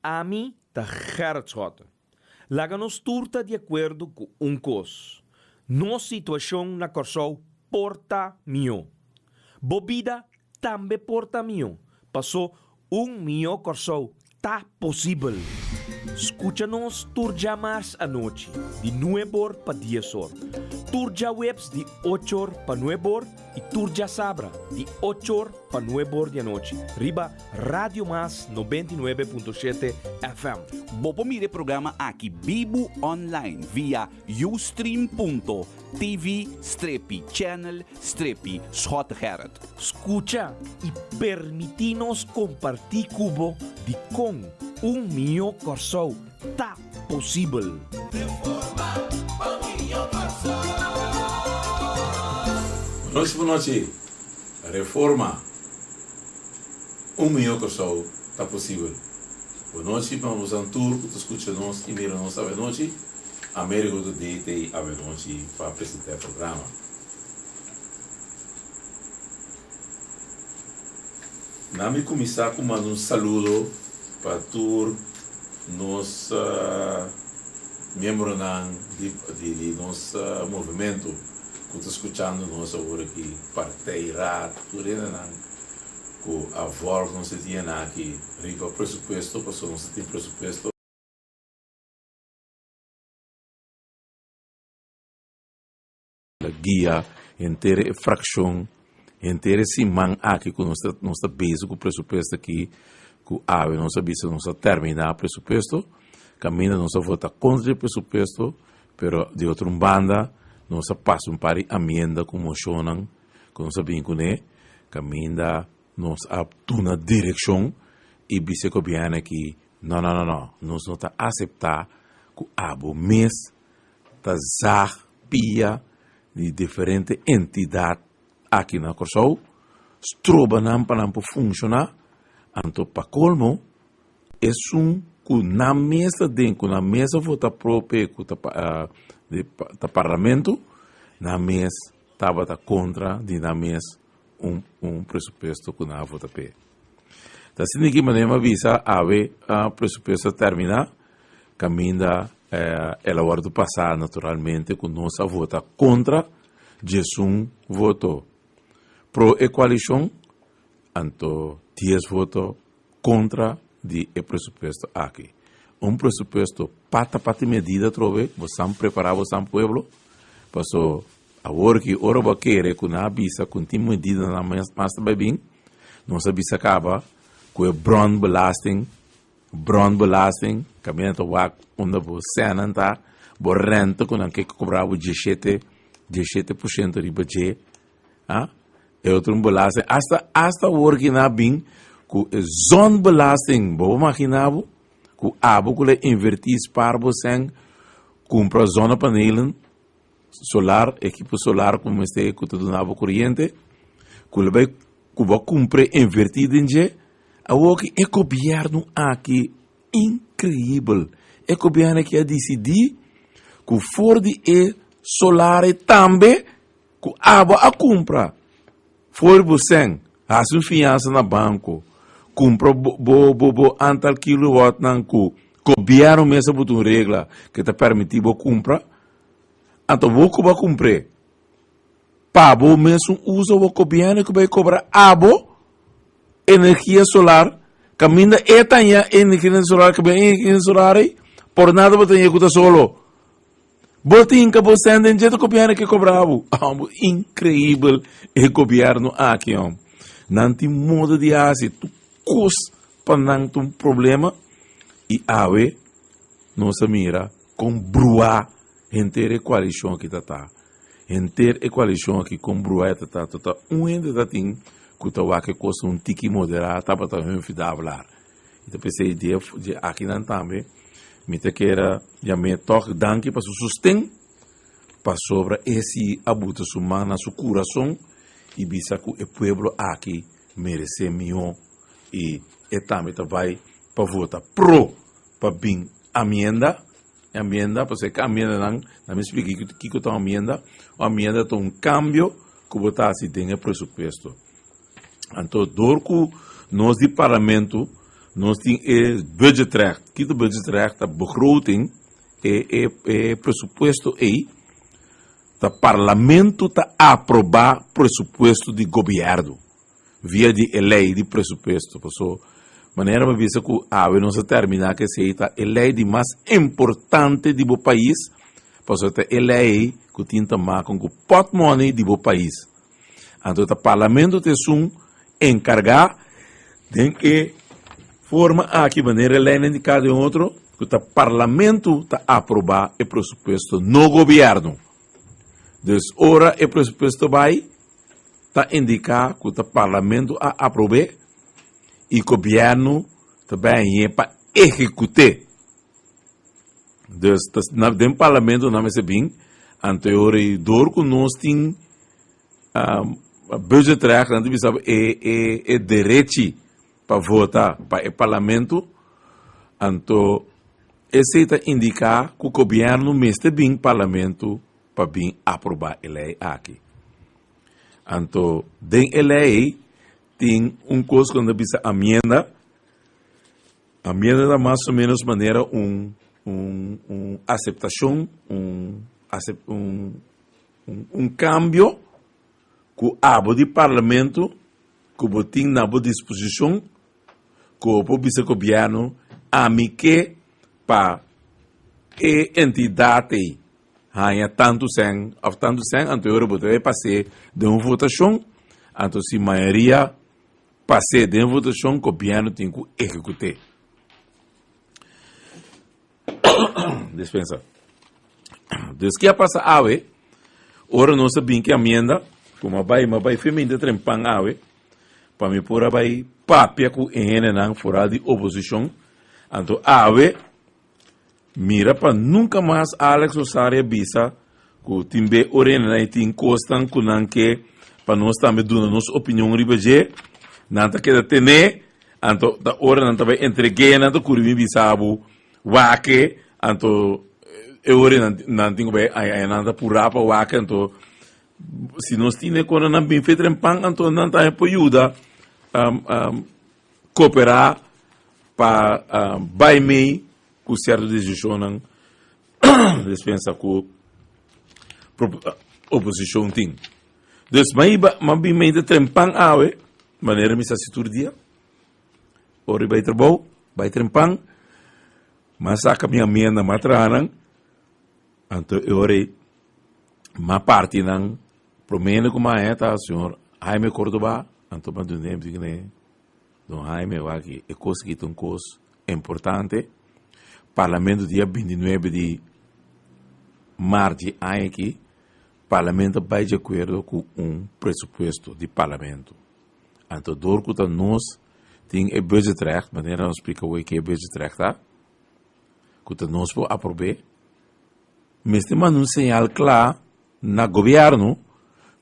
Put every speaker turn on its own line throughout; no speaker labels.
Ami ta Gerrit Schotte. Laga nos tur ta di akuerdo ku un kos, nos situashon na Kòrsou por ta mihó. Bo bida tambe por ta mihó, pasó un mihó Kòrsou ta posibel. Skucha nos tur djamars anochi di nueb'or pa dies'or, tur djaweps di och'or pa nueb'or i tur djasabra di och'or pa nueb'or di anochi riba Radio Mas 99.7 FM.
Bo por mira e programa aki bibu online via ustream.tv strepi channel strepi Schottegerrit.
Skucha i permití nos kompartí ku bo dikon un mihó Kòrsou ta posibel.
Nochi por nochi, Reforma, Un mihó Kòrsou ta posibel. Bonochi pa bosan tur ku ta skucha nos i mira nos awenochi. Amerigo Today ta ei awenochi pa presentá e programa. Na mi kuminsá ku manda un saludo pa tur nos miembronan di nos movementu ku ta skuchando nos awor aki, partij, raad, tur hendenan ku a vòlg nos e dianan aki riba presupuesto, pasobra nos ta tin presupuesto. La guia henter e frakshon, henter e siman aki ku nos ta nos ta bezig ku presupuesto aki, ku awe nos a bisa nos a terminá presupuesto, kaminda nos a vota kontra di presupuesto, pero di otro un banda nos a pasa un par di amienda ku moshonnan ku nos a bin kuné, kaminda nos a duna direkshon i bisa e gobièrnu aki, no no no no, nos no ta aseptá ku abo mes ta zag pia di diferente entidat aki na Kòrsou, stroba nan pa nan por funshoná, anto pa kolmo esun ku nan mes ta den, ku nan mes a vota pro p'e ku ta ta parlamento, nan mes tabata kontra di nan mes un un presupuesto ku nan a vota p'e. Ta asina ki manera mi a bisa awe presupuesto a terminá kaminda el a wòrdu pasá naturalmente ku nos a vota kontra diesun voto pro e koalishon anto dies voto kontra di e presupuesto aki. Un presupuesto pata pata medida atrobe, bo san prepará bo san pueblo, paso awor ki ora bo a kere ku nan a bisa ku tin medidanan mas ta bai bin, nos a bisa kaba ku e brandbelasting Brandbelasting, kaminda ta wak unda bo sènan ta, bo renta ku nan ke kobra bo dieshete, dieshete por shento riba dje, ah, e otro un belasting, asta, asta awor ki nan a bin ku e zonbelasting, bo por magina bo ku abo ku lo invertí spar bo sèn kumpra zonnepanelen solar, ekipo solar ku mester ku ta duna bo koriente, ku lo bai ku bo a kumpra invertí den dje. Awor ki e gobierno aki increibel. E gobierno aki a dicidi cu for di e solare tambe cu abo a cumpra for bo cen, haci un fianza na banco, cumpra bo bo bo bo antal kilowattnan cu gobierno mes a buta un regla cu ta permiti bo cumpra, anto bo cu bo a cumpr'e. Pa bo mesun uso bo gobièrnu ku bai kobra abo energia solar kaminda e ta haña energia solar ku bai energia solar ei por nada bo ta haña ku ta solo bo tin ka bo sèn den dje ta gobièrnu ke kobra bo amo inkreibel e gobièrnu aki hom nan tin moda di hasi tur kos pa nan ta un problema i awe nos a mira kon bruá henter e koalishon aki ta ta. Henter e koalishon aki kon bruha e ta ta, ta un hende ta tin ku ta wak e kos un tiki moderá tabata Humphrey Davelaar. I ta p'esei dje dje akinan tambe mi ta kere yam'é tòg danki pa su sosten, pasobra e si a buta su man na su kurason i bisa ku e pueblo aki meresé mihó i e tambe ta bai pa vota pro pa bin amienda. E amienda, pasobra e amiendanan, nan mi splika kiko kiko ta un amienda. Un amienda ta un kambio ku bo ta hasi den e presupuesto. Anto dor ku nos di parlamento Nos tin e budgetrecht. Kiko ta budgetrecht? Ta begroting, e e e presupuesto ei, ta parlamento ta aprobá presupuesto di gobièrnu via di e lei di presupuesto. Paso, manera mi a bisa ku awe nos a terminá ku esei ta e lei di mas importante di bo pais, pasobra ta e lei ei ku tin ta makon ku pòtmòni di bo pais. Anto ta parlamento ta esun enkargá den e forma aki manera e leinan di kada un otro ku ta parlamento ta aprobá e presupuesto no gobièrnu. Dus ora e presupuesto bai ta indiká ku ta parlamento a aprob'é i gobièrnu ta bai hañ'é pa ehekut'é. Dus ta na den parlamento nan mester bin anto e ora ei dor ku nos tin budgetrecht nan ta bisa e e e derechi pa vota pa e parlamento anto esei ta indiká ku gobièrnu mester bin parlamento pa bin aprobá e lei aki. Anto den e lei ei tin un kos ku nan ta bisa amienda. Amienda ta mas o menos manera un un un aseptashon, un asep un un kambio ku abo di parlamento ku bo tin na bo disposishon ku bo por bisa gobièrnu ami ke pa e entidat ei haña tantu sèn òf tantu sèn anto e ora bo ta bai pas'é den un votashon anto si mayoria Pas'é den votashon gobièrnu tin ku ehekut'é. Dispensa. Dus ke a pasa awe, ora nos a bin ku e amienda, ku m'a bai, m'a bai fe mente trempan awe, pa mi por a bai papia ku e hendenan foral di oposishon, anto awe Mira pa nunka mas Alex Rosario a bisa ku tin be orenanan i tin kosnan ku nan ke pa nos tambe duna nos opinion riba dje, nan ta keda tené, anto ta ora nan ta bai entreg'é nan ta kuri bin bisa bo wak e, anto e ora nan nan tin ku bai aña nan ta purá pa wak e, anto si nos tin e kos nan bin feter en pan anto nan tambe por yuda Cooperá pa bai mei ku sierto desishonnan despensa ku oposishon tin. Dus m'a hiba, m'a bin mei ta trempan awe, manera mi sa hasi tur dia. Ora di bai trabou, bai trempan, m'a saka mi amienda, m'a traha nan, anto e ora ei m'a parti nan. Promé hende ku m'a haña ta señor Jaime Cordoba, anto m'a dun'é, mi di kuné, Don Jaime, wak e kos aki ta un kos importante. Parlamento dia bintinuebe di mart di aña aki, Parlamento a bai di akuerdo ku un presupuesto di Parlamento. Anto dor ku ta nos tin e budgetrecht, manera nos splika awor ke e budgetrecht ta, ku ta nos por aprob'é, mester manda un señal kla na gobièrnu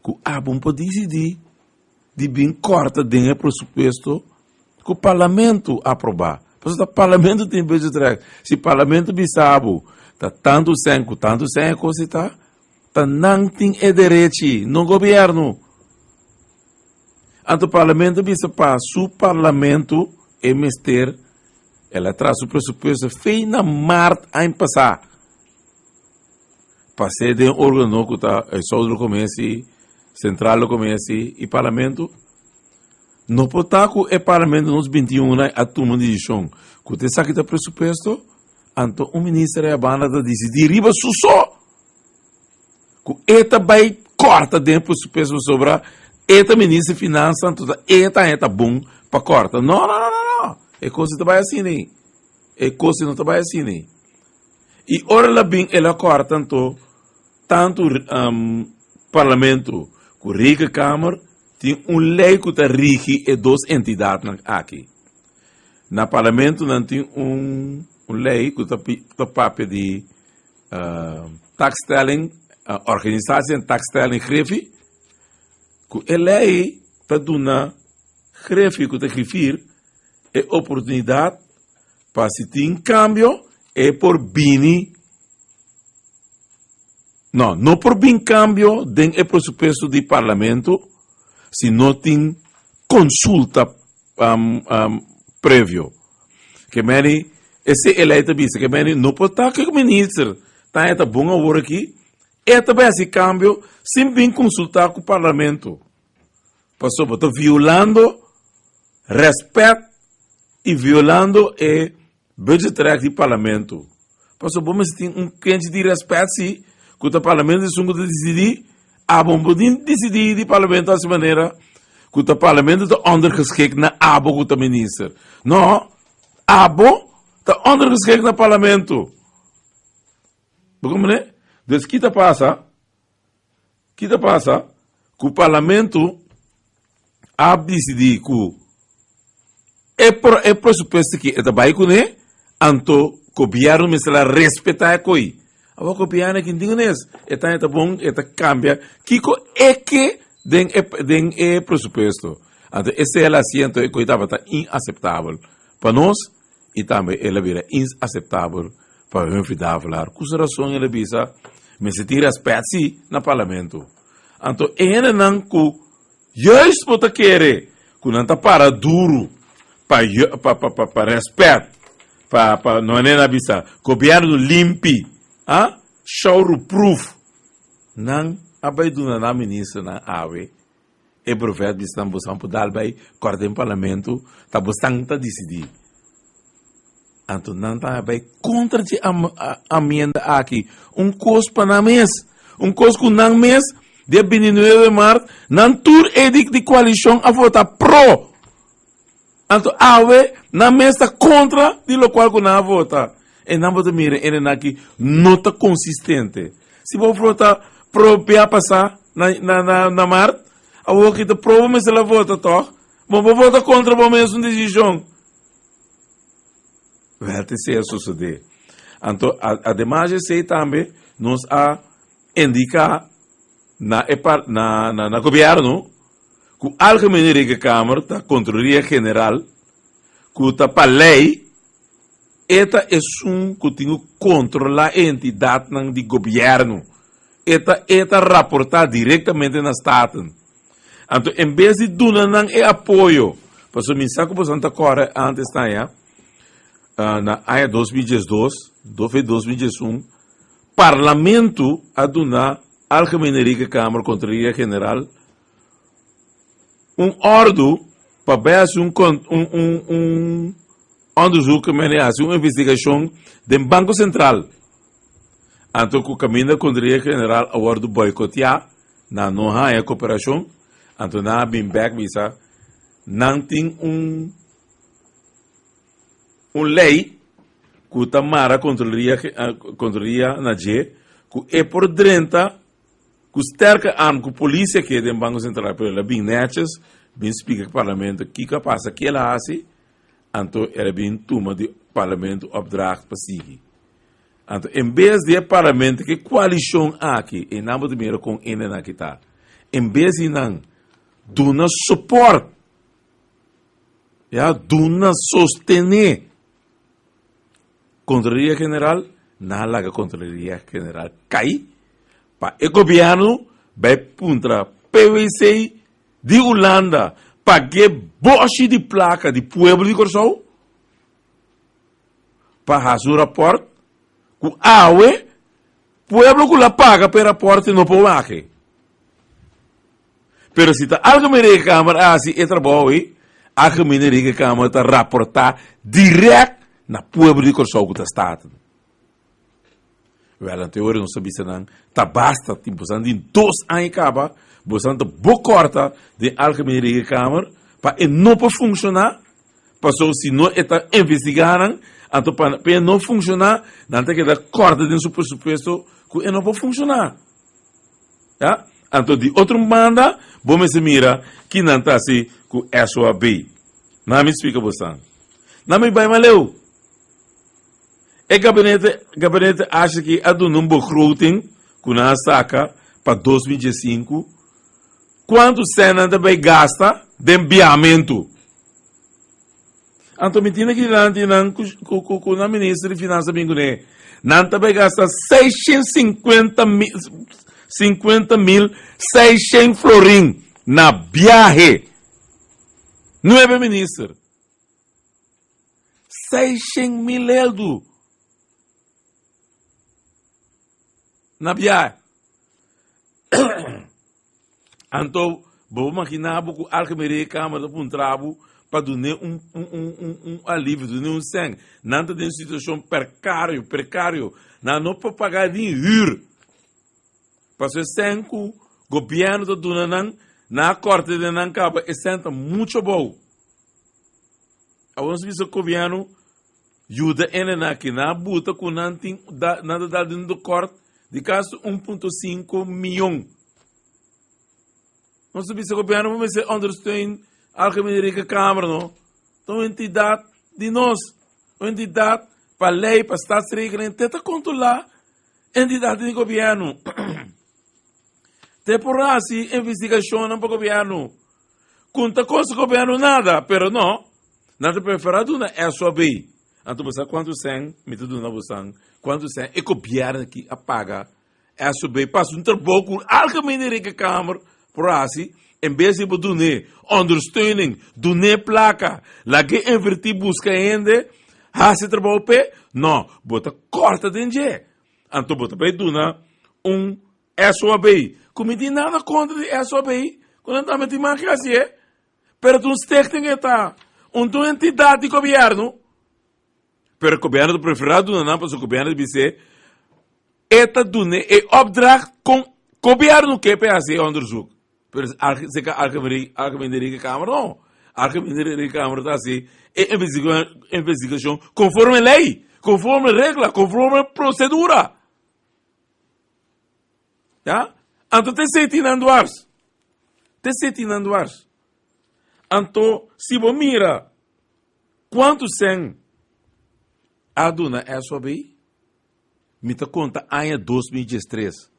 ku abo por disidí di bin kòrta den e presupuesto ku parlamento aprobá. Pasobra ta parlamento tin budgetrecht. Si parlamento bisa bo ta tantu sèn ku tantu sèn e kos ei ta, ta nan tin e derechi, no gobièrnu. Anto parlamento bisa pa su parlamento e mester, el a traha su presupuesto fei na mart aña pasá. Pas'é den organo ku ta e Souder Commissie, Centrale Commissie i Parlamento. No por ta ku e Parlamento nos 21 a tuma un desishon ku ta esaki ta presupuesto, anto un minister ei a banda ta disidí riba su so ku e ta bai kòrta den e presupuesto pasobra e ta minister di finansa anto ta e ta haña ta bon pa kòrta. No, no, no, no, no, e kos no ta bai asina ei, e kos no ta bai asina ei. I ora el a bin el a kòrta anto tantu Parlamento ku Rekenkamer tin un lei ku ta rigi e dos entidatnan aki. Na Parlamento nan tin un lei ku ta ta papia di taakstelling, organisatie en taakstelling griffie, ku e lei ta duna griffie ku ta griffier e oportunidat Pa si tin cambio e por bini, no, no por bin cambio den e presupuesto di Parlamento si no tin consulta previo. Ke meni, esei e lei ta bisa, ke meni no por ta ku minister ta haña ta bon awor aki, e ta bai hasi kambio sin bin konsultá ku parlamento. Pasobra bo ta violando rèspèt i violando e budgetrecht di parlamento. Pasobra bo mester tin un kenchi di rèspèt si, ku ta parlamento esun ku ta disidí, abo no por tin disidí di parlamento hasi manera ku ta parlamento ta ondergeschikt na abo ku ta minister. No, abo ta ondergeschikt na parlamento. Bo komprendé? Dus ki ta pasa? Ki ta pasa? Ku parlamento a disidí ku e pro e presupuesto aki e ta bai kuné, anto gobièrnu mester a respetá e koi. Awor gobièrnu aki no tin kunes, e ta e ta bon, e ta kambia kiko e ke den e den e presupuesto. Anto esei el a hasi anto e koi tabata inaseptabel pa nos i tambe el a bira inaseptabel pa Humphrey Davelaar. Ku su rason el a bisa mester tin rèspèt si na parlamento. Anto e hendenan ku juist bo ta kere ku nan ta para duru pa pa pa pa rèspèt pa pa no hende a bisa gobièrnu limpi a showruproof nan a bai duna nan ministernan awe E brevet bisa nan bosan por dal bai kòrta den parlamento, ta bosan ta disidí. Anto nan ta bai kontra dje amienda aki. Un kos pa nan mes, un kos ku nan mes dia bintinuebe di mart nan tur e di koalishon a vota pro. Anto awe nan mes ta kontra di lokual ku nan a vota. E nan bo ta mira e nan aki no ta konsistente. Si bo vota pro bia pasá na na na na mart, awor ki ta pro bo mester la vota tòg? Bo por vota kontra bo mesun desishon. Wèl te esei a sosodé. Anto ademas di esei tambe nos a indiká na e par na na na gobièrnu ku Algemene Rekenkamer ta Kontroleria General ku ta pa lei e ta esun ku tin ku kontrolá e entidatnan di gobièrnu. E ta e ta raportá direktamente na Staten. Anto en bes di duna nan e apoyo, pasobra mi sa ku boso ta kòrda ántes ta aña, na aña 2012, 2011, Parlamento a duna Algemene Rekenkamer, Kontroleria General, un òrdu pa bai hasi un un un un onderzoek, mene hasi un investigashon den Banko Sentral. Anto ku kaminda Kontroleria General a wòrdu boikoteá, nan no haña koperashon, anto nan a bin bèk bisa nan tin un un lei ku ta mara Kontroleria Kontroleria na dje ku e por drenta ku sterke arm ku polisia ke den Banko Sentral pero el a bin nètjes bin splika ku parlamento kiko a pasa ke el a hasi anto el a bin tuma di parlamento opdracht pa sigui anto en bes di e parlamento ke koalishon aki e nan bo ta mira kon ene nan aki ta en bes di nan duna soport ya duna sostene Contraloria General, nan a laga Contraloria General kai pa e gobierno bai puntra PwC di Hulanda pag'e boshi di plaka di pueblo di Kòrsou pa hasi un rapòrt ku awe pueblo ku la paga pa e rapòrt no por wak e. Pero si ta Algemene Rekenkamer a hasi e trabou ei, Algemene Rekenkamer ta raportá dirèkt na pueblo di Kòrsou ku ta Staten. Wèl, anto e ora nos ta bisa nan, ta basta, tin bosan tin dos aña kaba, bosan ta bo kòrta den Algemene Rekenkamer pa e no por funshoná, pasobra si no e ta investigá nan, anto pa e no funshoná, nan ta keda kòrta den su presupuesto ku e no por funshoná. Ya? Anto di otro banda, bo mester mira ki nan ta hasi ku SOAB. Na mi splika bosan. Na mi bai maleu. E gabinete, gabinete Ashley a duna un begroting ku nan a saka pa 2015. Kuantu sèn nan ta bai gasta den biamentu? Anto mi tin aki dilanti nan ku ku ku nan minister di finansa bin kuné. Nan ta bai gasta 650 mil, 50 mil 600 florin na biahe. Nuebe minister. 600.000 heldu na biahe. Anto bo por magina bo ku Algemene Rekenkamer ta puntra bo pa dun'é un un un un un alivio, dun'é un sèn. Nan ta den un situashon perkario, prekario. Nan no por paga ni hür. Pasobra e sèn ku gobièrnu ta duna nan, nan a kòrta den nan kaba, e sèn ta muchu abou. Awor nos bisa gobièrnu yuda hendenan aki. Nan a buta ku nan tin nan ta dal den un tekòrt di kasi 1.5 mion. Nos ta bisa gobièrnu bo mester ondersteun Algemene Rekenkamer no. Ta un entidat di nos, un entidat pa lei, pa staatsregeling, te ta kontrolá entidat di gobièrnu. Te por hasi investigashonnan pa gobièrnu. Kun ta kosta gobièrnu nada, pero no, nan ta preferá duna SOB. Anto bo sa kuantu sèn mi ta duna bosan, kuantu sèn e gobièrnu aki a paga SOB pa hasi un trabou ku Algemene Rekenkamer por hasi, en bes di bo dun'é ondersteuning, dun'é plaka, lag'é invertí buska hende hasi trabou p'e, no, bo ta kòrta den dje. Anto bo ta bai duna un SOB, ku mi tin nada kontra di SOB, ku nan tambe tin mag hasié, pero ta un stichting e ta, un ta un entidat di gobièrnu, pero gobièrnu ta preferá duna nan pasobra gobièrnu ta bis'é e ta dun'é e opdracht kon gobièrnu ke pa e hasi e onderzoek. Pero seka Algemene Rekenkamer no. Algemene Rekenkamer ta hasi e investigashon konforme lei, konforme regla, konforme prosedura. Ya? Anto te esei tin nan dwars. Te esei tin nan dwars. Anto si bo mira kuantu sèn a duna SOB, mi ta konta aña 2013.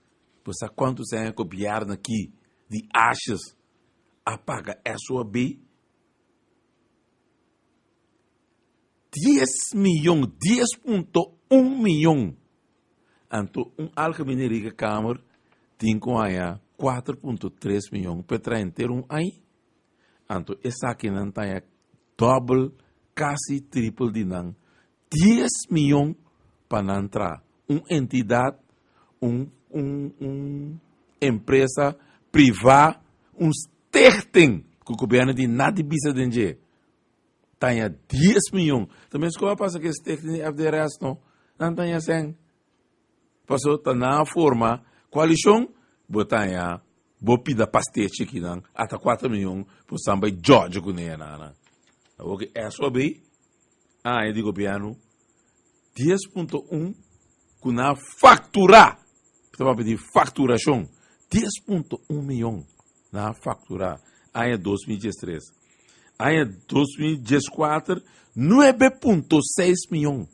Bo sa kuantu sèn e gobièrnu aki di Asjes a paga SOB? Dies miyon, 10.1 miyon. Anto un Algemene Rekenkamer tin ku haña 4.3 miyon pa e traha henter un aña. Anto esakinan ta haña dòbel, kasi tripel di nan. Dies miyon pa nan traha. Un entidat, un un un empresa privá, un stichting ku gobièrnu tin nada di bisa den dje. Taña 10 miljoen. Ta mes ku a pasa ku e stichting di FDRS no. Nan taña sen. Paso ta nan a forma koalishon, bo taña bo pida pastel chikinan ata 4 miljoen por san bai djòdjo kuné nan. Awor ku SOB aña di gobièrnu 10.1 ku nan a fakturá, ta papia di fakturashon, 10.1 miljoen nan a fakturá aña 2013. Aña 2014, 9.6 miyon.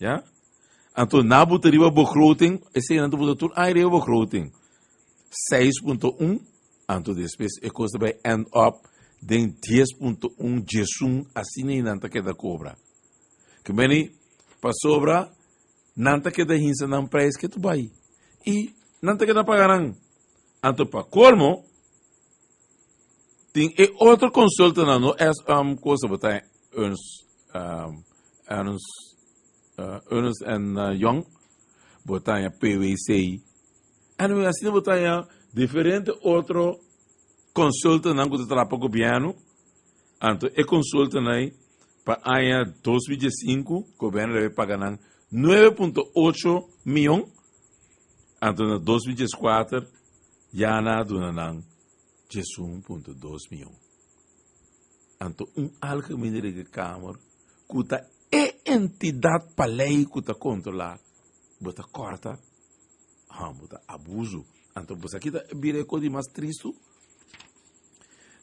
Ya? Anto na buta riba begroting, esei nan ta buta tur aña riba begroting. 6.1, anto despues e kos ta bai end up den 10.1, 11, asina ei nan ta keda kobra. Ke meni, pasobra nan ta keda hinsa nan prijs ke tu bai. I nan ta keda paga nan. Anto pa kolmo, Tin e otro consultanan no es um, cosa bo ta Ernst um, Ernst uh, Ernst and uh, Young bo ta PwC anyway asina bo ta diferente otro consultanan ku ta traha pa gobierno anto e consultanan pa aña 2015 gobierno debe paga nan 9.8 miyon anto na 2014 ya nan a duna nan 11.2 mion. Anto un Algemene Rekenkamer ku ta e entidat pa lei ku ta kontrolá, bo ta kòrta, ha, bo ta abuso. Anto bo sa ki ta bira e kos di mas tristu?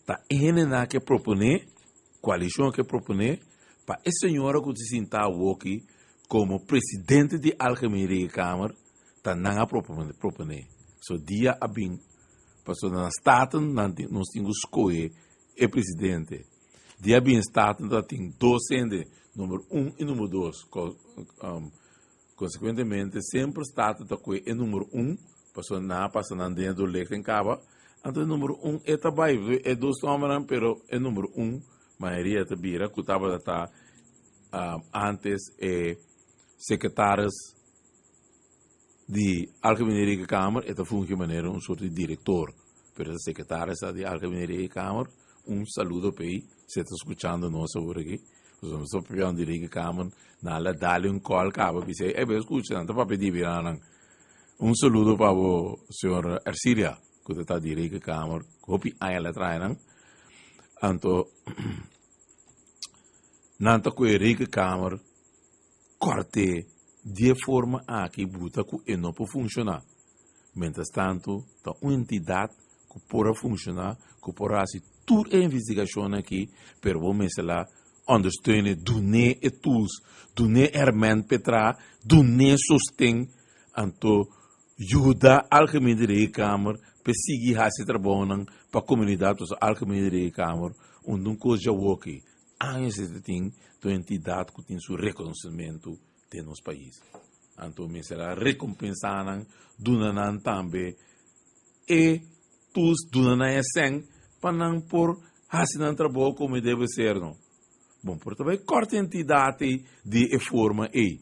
Ta e hendenan ke proponé, koalishon ke proponé, pa e señora ku ta sinta awoki komo presidente di Algemene Rekenkamer, ta nan a proponé. So dia a bin, pasobra na Staten nan tin, nos tin ku skohe e presidente. Dia a bin Staten ta tin dos hende, number un i number dos. Konsekuentemente semper Staten ta kohe e number un, pasobra nan a pasa nan den e doorlichting kaba, anto e number un e ta bai, e dos nòmbernan, pero e number un mayoria ta bira ku tabata ta. antes e secretaris di Algemene Rekenkamer, e ta fungi manera un soort di director, pero e ta secretaris di Algemene Rekenkamer. Un saludo p'ei, si e ta scuchando nos awor aki. Pasobra nos ta papiando di Rekenkamer, nan la dale un call caba bisa ei, ey bo scucha, nan ta papia di biranan. Un saludo pa bo, señor Ercilia, cu ta ta di Rekenkamer, hopi aña la traha nan. Anto, nan ta cu e Rekenkamer corte di e forma aki buta cu e no por funciona. Mientras tanto, ta un entidad cu por a funciona, cu por a haci tur e investigacionnan aki, pero bo mester la ondersteune, dun'é e tools, dun'é herment p'e traha, dun'é sosten, anto yuda Algemene Rekenkamer p'e sigui haci e trabounan pa comunidad, pasobra Algemene Rekenkamer unda un cos djawoki años e ta tin ta un entidad cu tin su reconocimento den nos pais. Anto mester a recompensá nan, duna nan tambe e tools, duna nan e sèn pa nan por hasi nan trabou komo e debe ser no. Bon por ta bai kòrta entidat ei di e forma ei.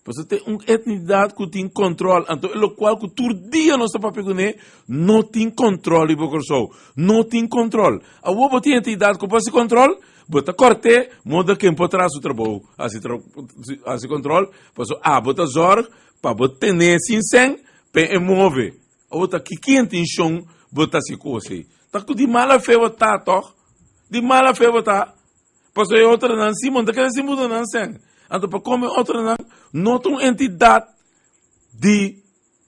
Pasobra ta un entidat ku tin kòntròl, anto e lokual ku tur dia nos ta papia kuné, no tin kòntròl riba Kòrsou. No tin kòntròl. Awor bo tin entidat ku por hasi kòntròl, bo ta kòrt'é moda ken por traha su trabou, hasi hasi kòntròl, pasobra abo ta zòrg pa bo ten'é sin sèn p'e e move. Awor ta ki ki intenshon bo ta hasi kos ei? Ta ku di mala fe bo ta tòg? Di mala fe bo ta? Pasobra e otronan si bo no ta kere sin bo duna nan sèn. Anto pa kome otronan no ta un entidat di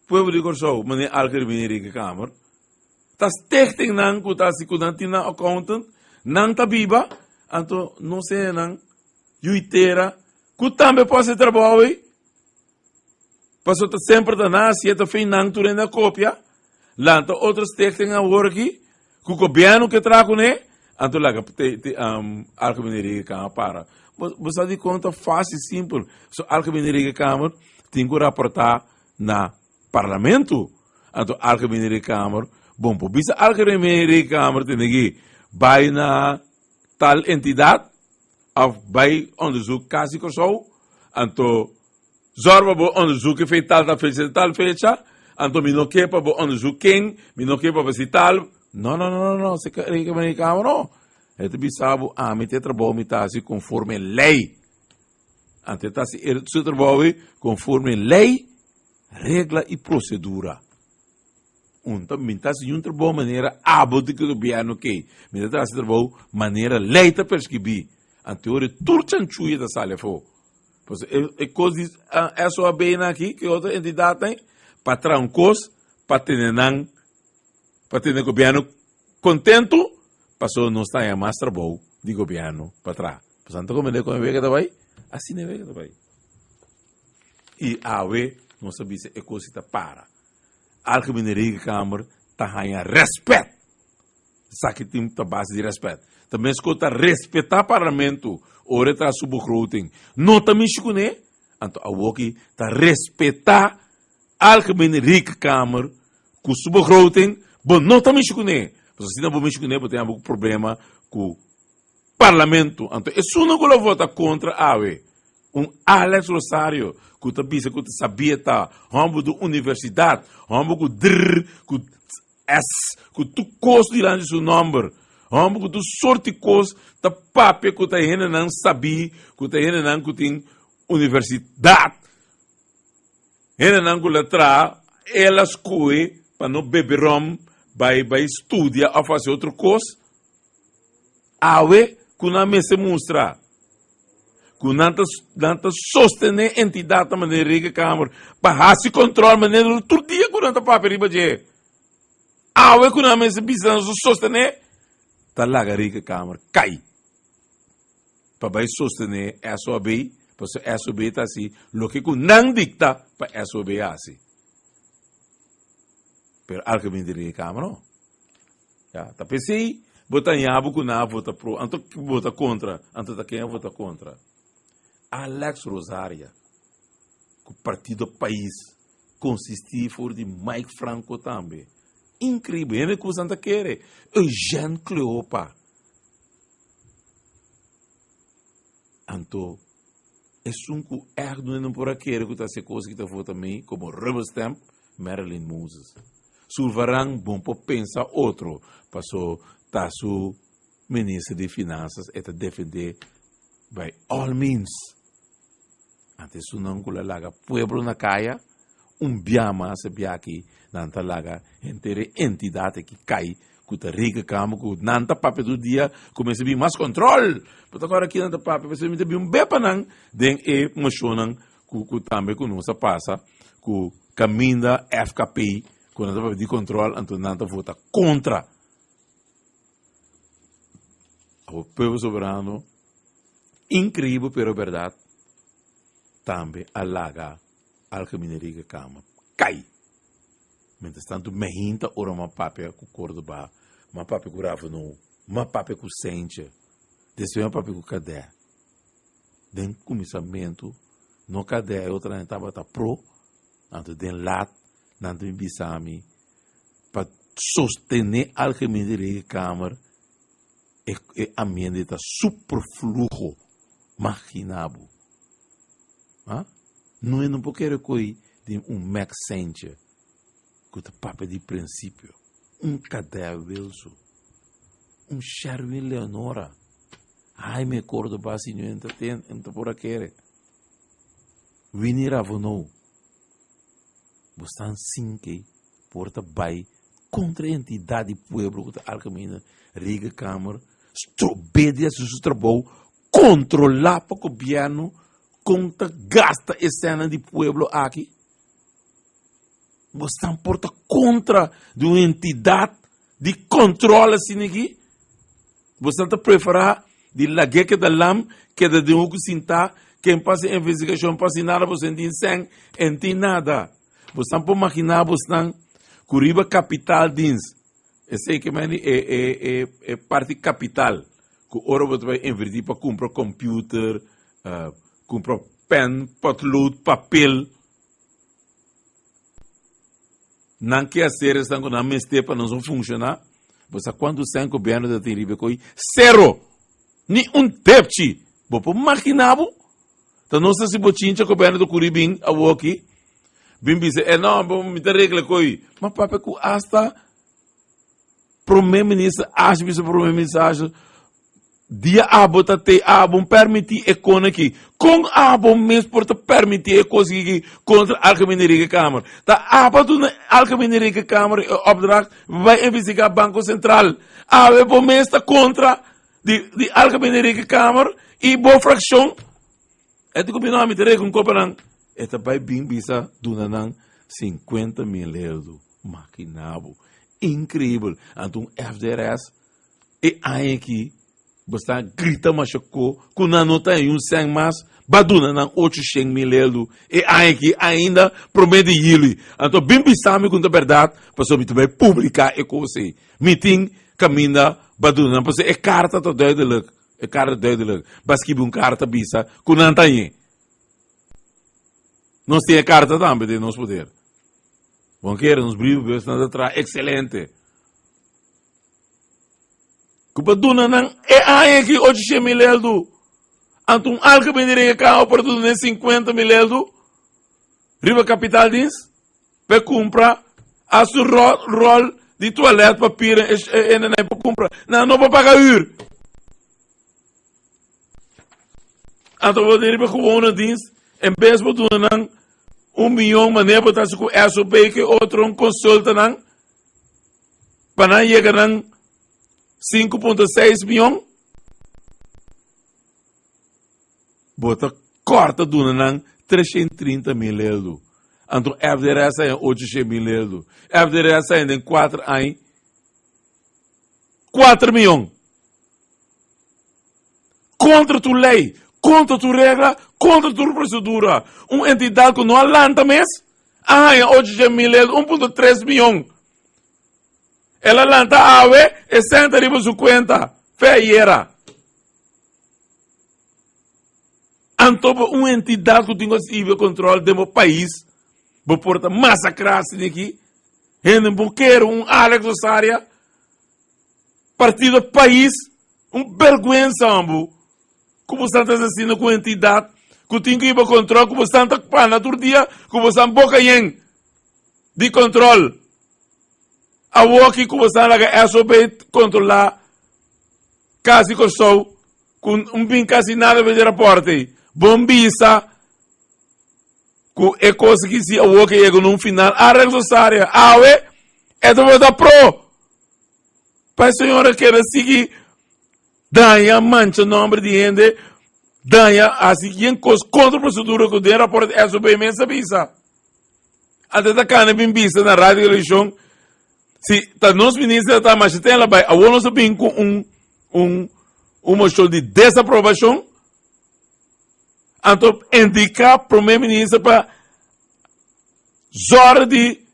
pueblo di Kòrsou, manera Algemene Rekenkamer. Ta stichtingnan ku ta hasi ku nan tin nan accountant, nan ta biba, anto nos hendenan yu i tera ku tambe por hasi e trabou ei. Pasobra ta semper ta nan hasi e ta fin nan tur hende a kopia, lanta otro stichting awor aki ku gobièrnu ke traha kuné, anto laga Algemene Rekenkamer para. Bo sa dikon ta fásil, simpel. So Algemene Rekenkamer tin ku raportá na Parlamento. Anto Algemene Rekenkamer, bon por bisa Algemene Rekenkamer tene ki bai na tal entidat òf bai onderzoek Kas di Kòrsou, anto zòrg pa bo onderzoek e fei tal tal fecha tal fecha, anto mi no ke pa bo onderzoek ken, mi no ke pa bo hasi tal, no no no no, Algemene Rekenkamer no, e ta bisa bo ami ta e trabou mi ta hasi konforme lei. Anto e ta hasi e su trabou ei konforme lei, regla i prosedura. Un ta mi ta hasi un trabou manera abo di gobièrnu kei. Mi ta hasi trabou manera lei ta preskribí. Anto ora tur chanchuya ta sali afó. Pasobra e e kos di SOAB nan aki, ki otro entidatnan ei, pa traha un kos pa tene nan, pa tene gobièrnu kontentu, pasobra nos ta haña mas trabou di gobièrnu pa traha. Pasobra nan ta komprendé kon e wega ta bai, asina e wega ta bai. I awe nos ta bisa e kos si ta para. Algemene Rekenkamer ta haña rèspèt. Esaki tin ta base di rèspèt. Ta meskos ta respetá parlamento ora e traha su begroting. No ta mishi kuné, anto awoki ta respetá Algemene Rekenkamer ku su begroting, bo no ta mishi kuné. Pasobra asina bo mishi kuné bo ta haña problema ku Parlamento, anto esunnan ku lo vota kontra awe, un Alex Rosario ku ta bisa ku ta sabia ta hòmber di universidat, hòmber ku dr, ku s, ku tur kos dilanti su nòmber, hòmber ku tur sorti kos ta papia ku ta hendenan sabí, ku ta hendenan ku tin universidat, hendenan ku la traha, el a skohe pa no bebe ròm bai bai studia òf hasi otro kos. Awe ku nan mester mustra ku nan ta nan ta sostené entidatnan manera Rekenkamer pa hasi kòntròl manera tur dia ku nan ta papia riba dje. Awe ku nan mester bisa nan ta sostené ta laga Rekenkamer kai pa bai sostené SOAB pasobra SOAB ta hasi loke ku nan dikta pa SOAB hasi. Pero algemeen di Rekenkamer no. Ya, ta p'esei bo ta ña bo ku nan a vota pro, anto ki vota kontra, anto ta ken a vota kontra? Alex Rosaria, ku Partido Pais konsistí for di Mike Franco tambe. Inkreibel, hende ku boso ta kere. Eugène Cleopa. Anto. Anto esun ku ègt no no por a kere ku ta hasi e kos ki ta vota mi komo rubber stamp, Marilyn Moses. Sulvaran bon por pensa otro, paso ta su minister di finansas e ta defendé by all means. Anto esunnan ku la laga pueblo na kaya, un bia mas e bia aki nan ta laga henter e entidat aki kai ku ta rekenkamer ku nan ta papia tur dia ku mester bin mas kontrol. Bo ta kòrda kinan ta papia pasobra mi ta bin un be pa nan den e moshonnan ku ku tambe ku nos a pasa ku kaminda FKP ku nan ta papia di kontrol anto nan ta vota kontra. Awor pueblo soberano inkreibel pero bèrdat tambe a laga Algemene Rekenkamer kai. Mientras tanto mehinta ora m'a papia ku Cordoba, m'a papia ku Ravenol, m'a papia ku Sentje, despues m'a papia ku Kadè. Den kuminsamentu no Kadè e otronan tabata pro, anto den lat nan ta bin bisa mi pa sostené Algemene Rekenkamer e e ambiente ta superfluho, magina bo. Ha? No e no por kere koe den un mek sentje ku ta papia di prinsipio. Un Kadè Wilson, un Sherwin Leonora, Jaime Cordoba si no enta ten, enta por a kere. Winnie Ravonou. Bo stan sinke por ta bai kontra e entidat di pueblo ku ta Algemene Rekenkamer, strob'é di hasi su trabou, kontrolá pa gobièrnu kon ta gasta e sènnan di pueblo aki. Bo stan por ta kontra di un entidat di kòntròl asina aki? Bo stan ta preferá di lag'é keda lam, keda den hoek sintá, ken pasa investigashon, pasa nada, bo stan tin sèn, en tin nada. Bo stan por maginá bo stan ku riba kapital dins, esei ke meni e e e e parti kapital, ku ora bo ta bai invertí pa kumpra computer, kumpra pèn, potlood, papel, Nan ke hacer esnan ku nan mester pa nos funshoná. Bo sa kuantu sèn gobièrnu ta tin riba e koi? Sero! Ni un depchi! Bo por maginá bo? Ta nos hasi bochincha gobièrnu ta kuri bin awoki, bin bisa, e no, bo mi ta regla e koi. Ma papia ku asta prome minister Asje bisa prome minister Asje, Dia abo ta te abo permití e kon aki. Kon abo mes por ta permití e kos aki kontra Algemene Rekenkamer? Ta abo a duna Algemene Rekenkamer e opdracht pa bai investigá Banko Sentral. Awe bo mes ta kontra di di Algemene Rekenkamer i bo frakshon. E di ku mi no, mi ta reken un kopa nan. E ta bai bin bisa duna nan 50.000 euro. Makina bo. Inkreibel. Anto un FDRS E aña aki bo sta grita masha ko ku nan no ta haña un sèn mas, ba duna nan ocho shen mil eldu e aña aki ainda promé di yuli. Anto bin bisa mi ku ta bèrdat pasobra mi ta bai publiká e kos ei. Mi tin kaminda ba duna nan pasobra e karta ta duidelik, e karta duidelik. Ba skibi un karta bisa ku nan ta hañ'é. Nos tin e karta tambe den nos poder. Bon kere nos brievenbus nan ta traha ekselente. Ku pa duna nan e aña aki 800.000 eldu. Anto un algemene rekenkamer por duna nan 50.000 eldu riba kapital dins pa e kumpra a su rol, rol di toilet papier en e e e por kumpra. Nan no por paga huur. Anto bo di riba gewone dienst, en bes bo duna nan un miyon manera bo ta hasi ku SOP ke otro un consulta nan pa nan yega nan 5.6 miyon, bo ta kòrta duna nan 330 mil euro. Anto FDRS a haña 800 mil euro. FDRS a haña den 4 aña 4 miyon. Kontra tur lei, kontra tur regla, kontra tur prosedura. Un entidat ku no a lanta mes a haña 800 mil euro, 1.3 miyon. El a lanta awe, e sèn ta riba su kuenta, fe ayera. Anto bo un entidat ku tin ku hasi kontrol den bo pais, bo por ta masakrá asina aki? Hende bo kere un Alex Rosaria, partido pais, un bergwensa bo. Ku bo stan ta asesino ku entidat ku tin ku hiba kontrol ku bo stan ta pana tur dia ku bo stan boka yen di kontrol. Awoki ku bo stan laga SOB kontrolá Kas di Kòrsou ku un bin kasi nada di rapòrt ei. Bon bisa ku e kos aki si awoki a yega na un final a Rosario awe e ta vota pro pa e señora keda sigui daña mancha nomber di hende daña hasi yen kos kontra prosedura ku den rapòrt di SOB mes a bisa. Antes ta kana bin bisa na radio i televishon si ta nos minister ta masha ten la bai awor nos a bin ku un un un moshon di desaprobashon anto indiká prome minister pa zòrg di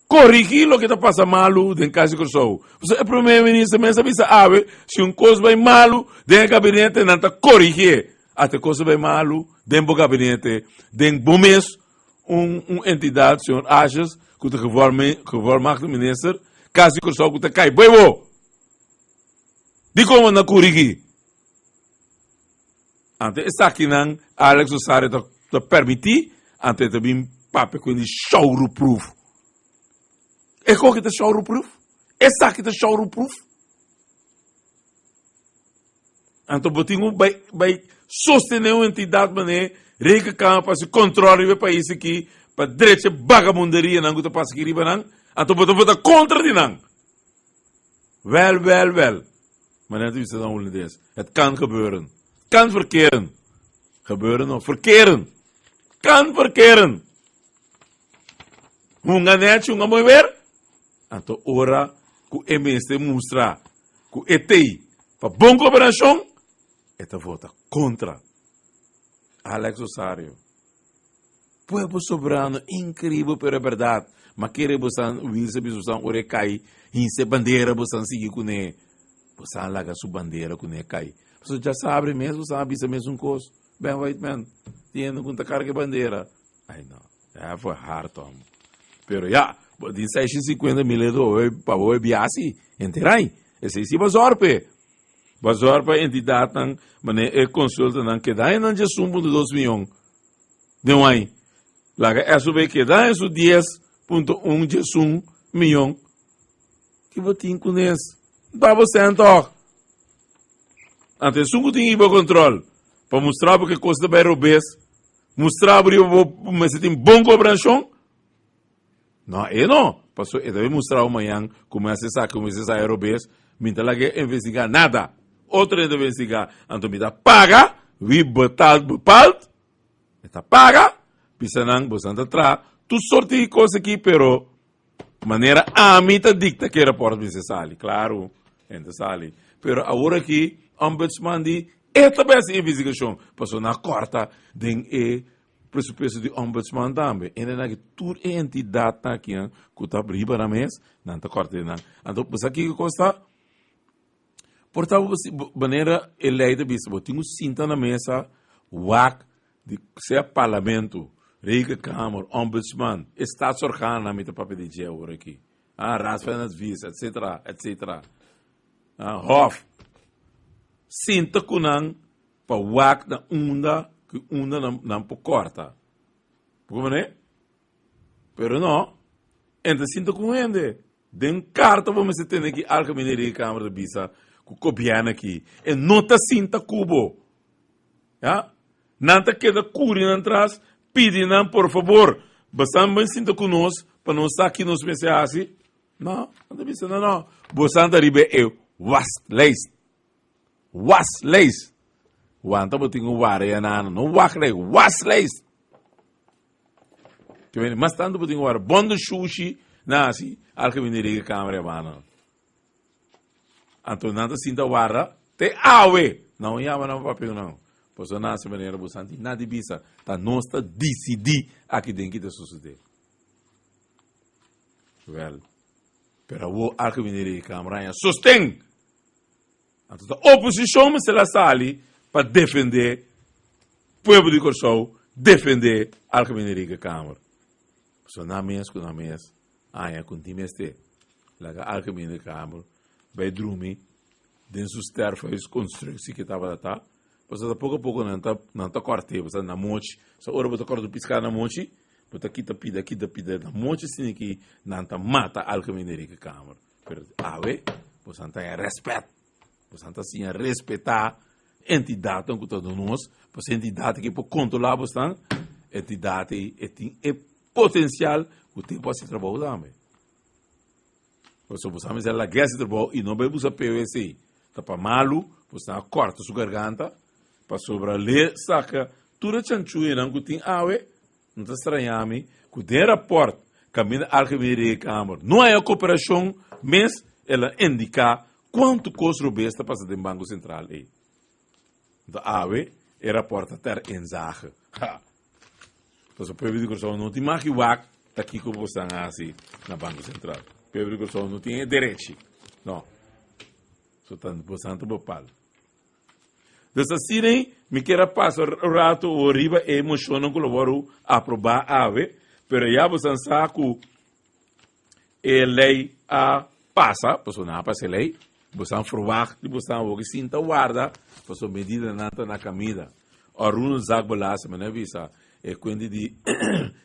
korigí loke ta pasa malu den Kas di Kòrsou. Pasobra e prome minister mes a bisa awe si un kos bai malu den e gabinete nan ta korigié. Ata e kos a bai malu den bo gabinete, den bo mes un un entidat, señor Asjes, ku ta gevolmagte minister, Kas di Kòrsou ku ta kai bai bo. Dikon bo no a korigí? Anto esakinan Alex Rosario ta ta permití, anto e ta bin papia ku di showroomproof. E koki ta showroomproof? Esaki ta showroomproof? Anto bo tin ku bai bai sostené un entidat manera Rekenkamer pa hasi kontrol riba e pais aki pa drecha e bagabunderianan ku ta pasa aki riba nan, anto bo ta vota kontra di nan. Wel, wel, wel. Manera ta bisa na Hulandes, het kan gebeuren. Kan verkeren. Gebeuren no, verkeren. Kan verkeren. Hunga nechi, hunga mooi weer. Anto ora ku e mester mustra ku e tei pa bon gobernashon, e ta vota kontra. Alex Rosario. Pueblo soberano, increíble pero e berdad. Ma kere bosan Wilson bisa bosan ora e kai, hinse bandera bosan sigui kuné. Bosan laga su bandera kuné kai. Pasobra djasabre mes bosan a bisa mesun kos. Ben Whiteman, tin hende ku ta karga e bandera. Ai no, e for hard hom. Pero ya, bo tin 650 mil euro pa bo e biasi, enterai. Esei si bo zòrg p'e. Bo zòrg pa entidadnan, manera e konsultanan keda nan 11.2 miyon. Den un aña. Laga SOB keda en su 10.1 diesun miyon. Ki bo tin ku nes? Da bo sèn tòg. Anto esun ku tin hiba kontrol pa mustra bo ke kos ta bai robes, mustra bo riba bo mester tin bon gobernashon. No, e no. Paso e ta bai mustra bo mañan ku mi hasi esaki, ku mi hasi esaki robes, mi ta laga e investigá nada. Otro hende ta investigá. Anto mi ta paga, wie betaalt bepaalt. E ta paga, bisa nan, boso nan ta traha tur sorti di kos aki, pero manera ami ta dikta ke raport mester sali. Klaru, hende ta sali. Pero awor aki, ombudsman di e ta bai hasi investigashon, pasobra nan a kòrta den e presupuesto di ombudsman tambe. E nan aki tur e entidatnan aki ku ta riba nan mes, nan ta kòrta den nan. Anto, bo sa kiko kos ta? Por ta manera e lei ta bisa, bo tin ku sinta na mesa wak di sea parlamento, rekenkamer, ombudsman, e staatsorganen mi ta papia di dje awor aki, ah, raad van advies, etcetera, etcetera, ah, hof. Sinta ku nan pa wak na unda ku unda nan, nan por kòrta. Bo komprendé? Pero no, e ta sinta ku hende. Den karta bo mester tene ki Algemene Rekenkamer ta bisa ku gobièrnu aki e no ta sinta ku bo. Ya? Nan ta keda kuri nan tras, pidi nan por fabor, bosan bin sinta ku nos pa nos sa ki nos mester hasi. No, nan ta bisa no, no. Bosan ta riba e waslijst. Waslijst. Wanta bo tin ku wara ya nana. No wachtlijst, waslijst. Ke meni mas tantu bo tin wara bon de shushi na hasi al ke bini rege kamer e bana. Anto nan ta sinta wara te awe. Nan yama nan papia nan. Pasobra nan hasi manera bo santi na di bisa ta nos ta disidi aki den ki ta sosode. Wel, pero awo al ke bini rege kamer haña sosten. Anto ta oposishon mester a sali pa defendé pueblo di Kòrsou, defendé Algemene Rekenkamer. Pasobra nan mes ku nan mes haña ku tin mester laga Algemene Rekenkamer bai drumi den su sterfhuisconstructie ke tabata ta. Pasobra poko poko nan ta nan ta kòrt'é, bo sa na mochi. So ora bo ta kòrta un piská na mochi, bo ta kita pida kita pida na mochi asina ki nan ta mata Algemene Rekenkamer. Pero awe bo sa ta haña rèspèt, bo sa ta siña respetá entidatnan ku ta duna nos, pasobra e entidat aki por kontrolá bosnan, entidat ei e tin e potensial ku tin por hasi trabou tambe. Pasobra bo sa mester lag'é hasi trabou i no bai busa POC. Ta pa malu, bo sa kòrta su garganta, pasobra l'e saka tur e chanchuyanan ku tin awe, no ta straña mi ku den rapòrt kaminda Algemene Rekenkamer no haña koperashon mes, el a indiká kuantu kos robes ta pasa den Banko Sentral ei. Nto awe e rapòrt ta ter inzage. Ha! Pasobra pueblo di Kòrsou no tin mag di wak ta kiko bo stan hasi na Banko Sentral. Pueblo di Kòrsou no tin e derechi. No. So ta bo stan ta bepal. Dus asina ei mi kier a pasa un rato riba e moshonnan ku lo wòrdu aprobá awe, pero ya bo stan sa ku E lei a pasa, pasobra nan a pasa e lei, boso a verwacht di boso awor ki sinta warda, pasobra medidanan ta na kaminda. Arun zak bo laatste mi na bisa e kuenti di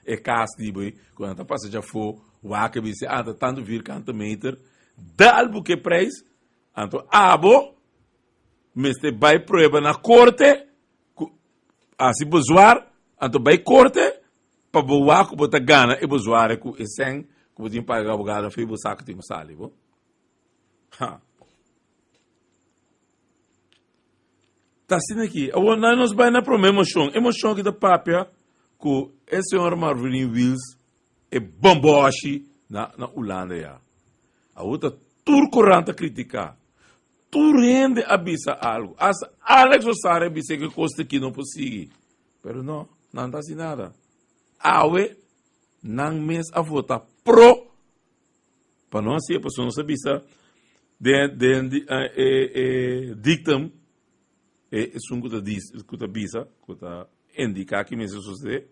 e kas di bo ku nan ta pasa djafó wak e bisa anta tantu vierkante meter, dal bo ke prijs, anto abo mester bai prueba na korte ku hasi bezwaar, anto bai korte Pa bo wak ku bo ta gana e bo zware ku e sèn ku bo tin paga abogado afei bo sa ku tin ku sali bo. Ha. Ta asina aki. Awor nan nos bai na prome moshon. E moshon ki ta papia ku e señor Marvin Wiels e bomboshi na na Hulanda ya. Awor ta tur korant ta kritika. Tur hende a bisa algo. Hasta Alex Rosario a bisa ku e kos aki no por sigui. Pero no, nan ta hasi nada. Awe, nan mes a vota pro pa no hasié, pasobra nos a bisa den den di e e dictum, e esun ku ta dis ku ta bisa, ku ta indiká ki mester sosodé,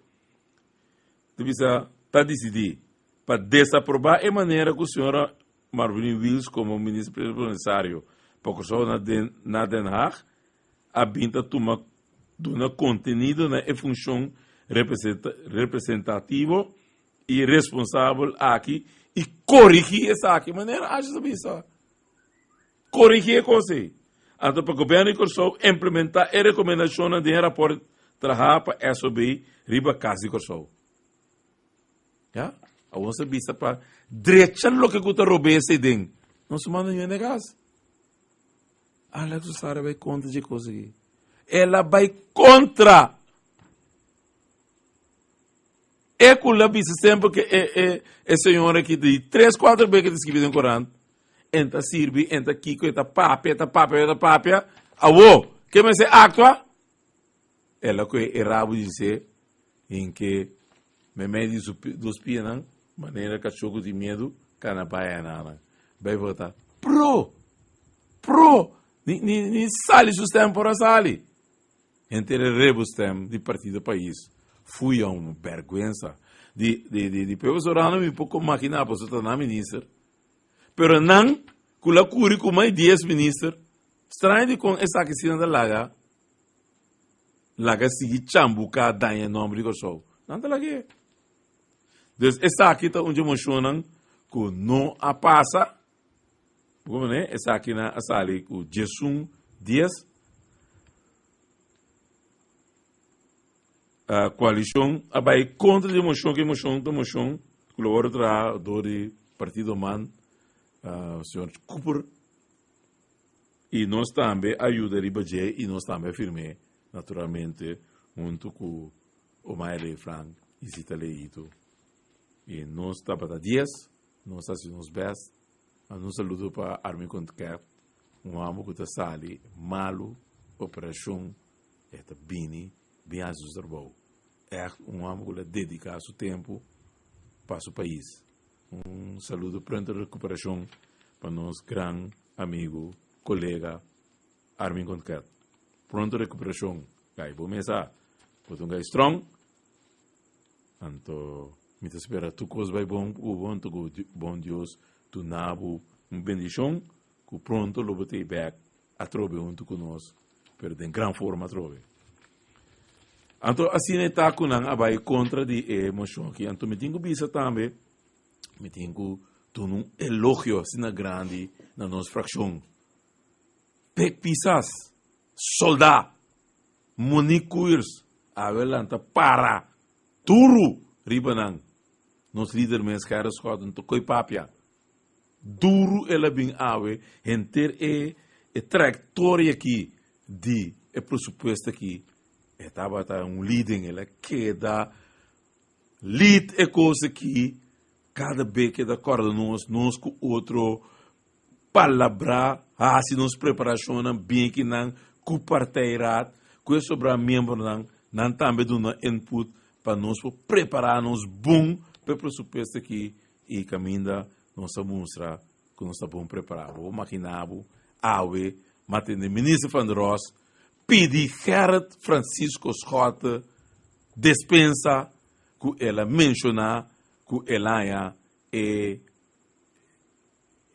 ta bisa ta disidí pa desaprobá e manera ku señora Marvelyne Wiels komo minister plenipotensiario pa Kòrsou na den na Den Haag a bin ta tuma duna kontenido na e funshon representativo i responsabel aki i korigí esaki. Manera Asjes a bisa, korigí e kos ei. Anto pa Gobièrnu di Kòrsou implementá e rekomendashonnan den e rapòrt trahá pa SOB riba Kas di Kòrsou. Ya, awor nos a bisa pa drecha loke ku ta robes ei den. Nos manda yu hende kas. Alex Rosario bai kontra dje kos aki. El a bai kontra. E ku la bisa semper ke e e e señor aki di tres kuater be ke ta skibi den korant, en ta sirbi, en ta kiko, e ta papia, e ta papia, e ta papia. Awo, ke mester aktua? El a kohe e rabo di se hinke meimei di su dos pianan, manera kachó ku tin miedu, kana bai ainanan. Bai vota pro! Pro! Ni, ni, ni sali su stem por a sali. Henter e rebo stem di Partido Pais. Fuya un bergwensa. Di, di, di, di Pueblo Soberano mi poko makina pasobra ta nan minister. Pero nan ku la kuri ku mai dies minister, straño dikon esaki si nan ta laga Laga sigui chambuká daña e nòmber di Kòrsou. Nan ta lag'é. Dus esaki ta un dje moshonnan ku no a pasa. Bo komprendé? Esakinan a sali ku djesun dies. Koalishon a bai kontra di e moshon, ku e moshon ta moshon ku lo wòrdu traha dor di Partido man, señor Cooper. I nos tambe a yuda riba dje i nos tambe a firm'é, naturalmente, huntu ku Omaire Frank i Zita Leito. I nos tabata dies, nos a hasi nos bèst. Manda un saludo pa Armin Kontker, un hòmber ku ta sali malu, operashon, e ta bini bin hasi su trabou. Ègt un hòmber ku ta dediká su tempu pa su pais. Un saludo pronto rekuperashon pa nos gran amigu, kolega Armin Kontket. Pronto rekuperashon, gai. Bo mes sa, bo ta un gai strong, anto mi ta spera tur kos bai bon ku bo, anto ku bon Dios duna bo un bendishon ku pronto lo bo ta ei bèk atrobe huntu ku nos. pero den gran forma atrobe. Anto asina e ta ku nan a bai kontra di e moshon aki. Anto mi tin ku bisa tambe, mi tin ku duna un elogio asina grandi na nos frakshon. Pek Pisas, soldá! Monique Koers, awe lanta para duru riba nan. Nos lider mes Gerrit Schotten ta koe papia. Duru el a bin awe henter e e trayectoria aki di e presupuesto aki e tabata un leading el a keda lead e kos aki kada be keda kòrda nos nos ku otro palabrá hasi nos preparashonnan bien kinan ku partijraad ku e sobrá miembronan nan tambe duna input pa nos por prepará nos bon pa e presupuesto aki i kaminda nos a mustra ku nos ta bon prepará. Bo por maginá bo awe m'a tende Minister Van der Ross pidi Gerrit Francisco Schotte despensa ku el a menshoná ku el haña e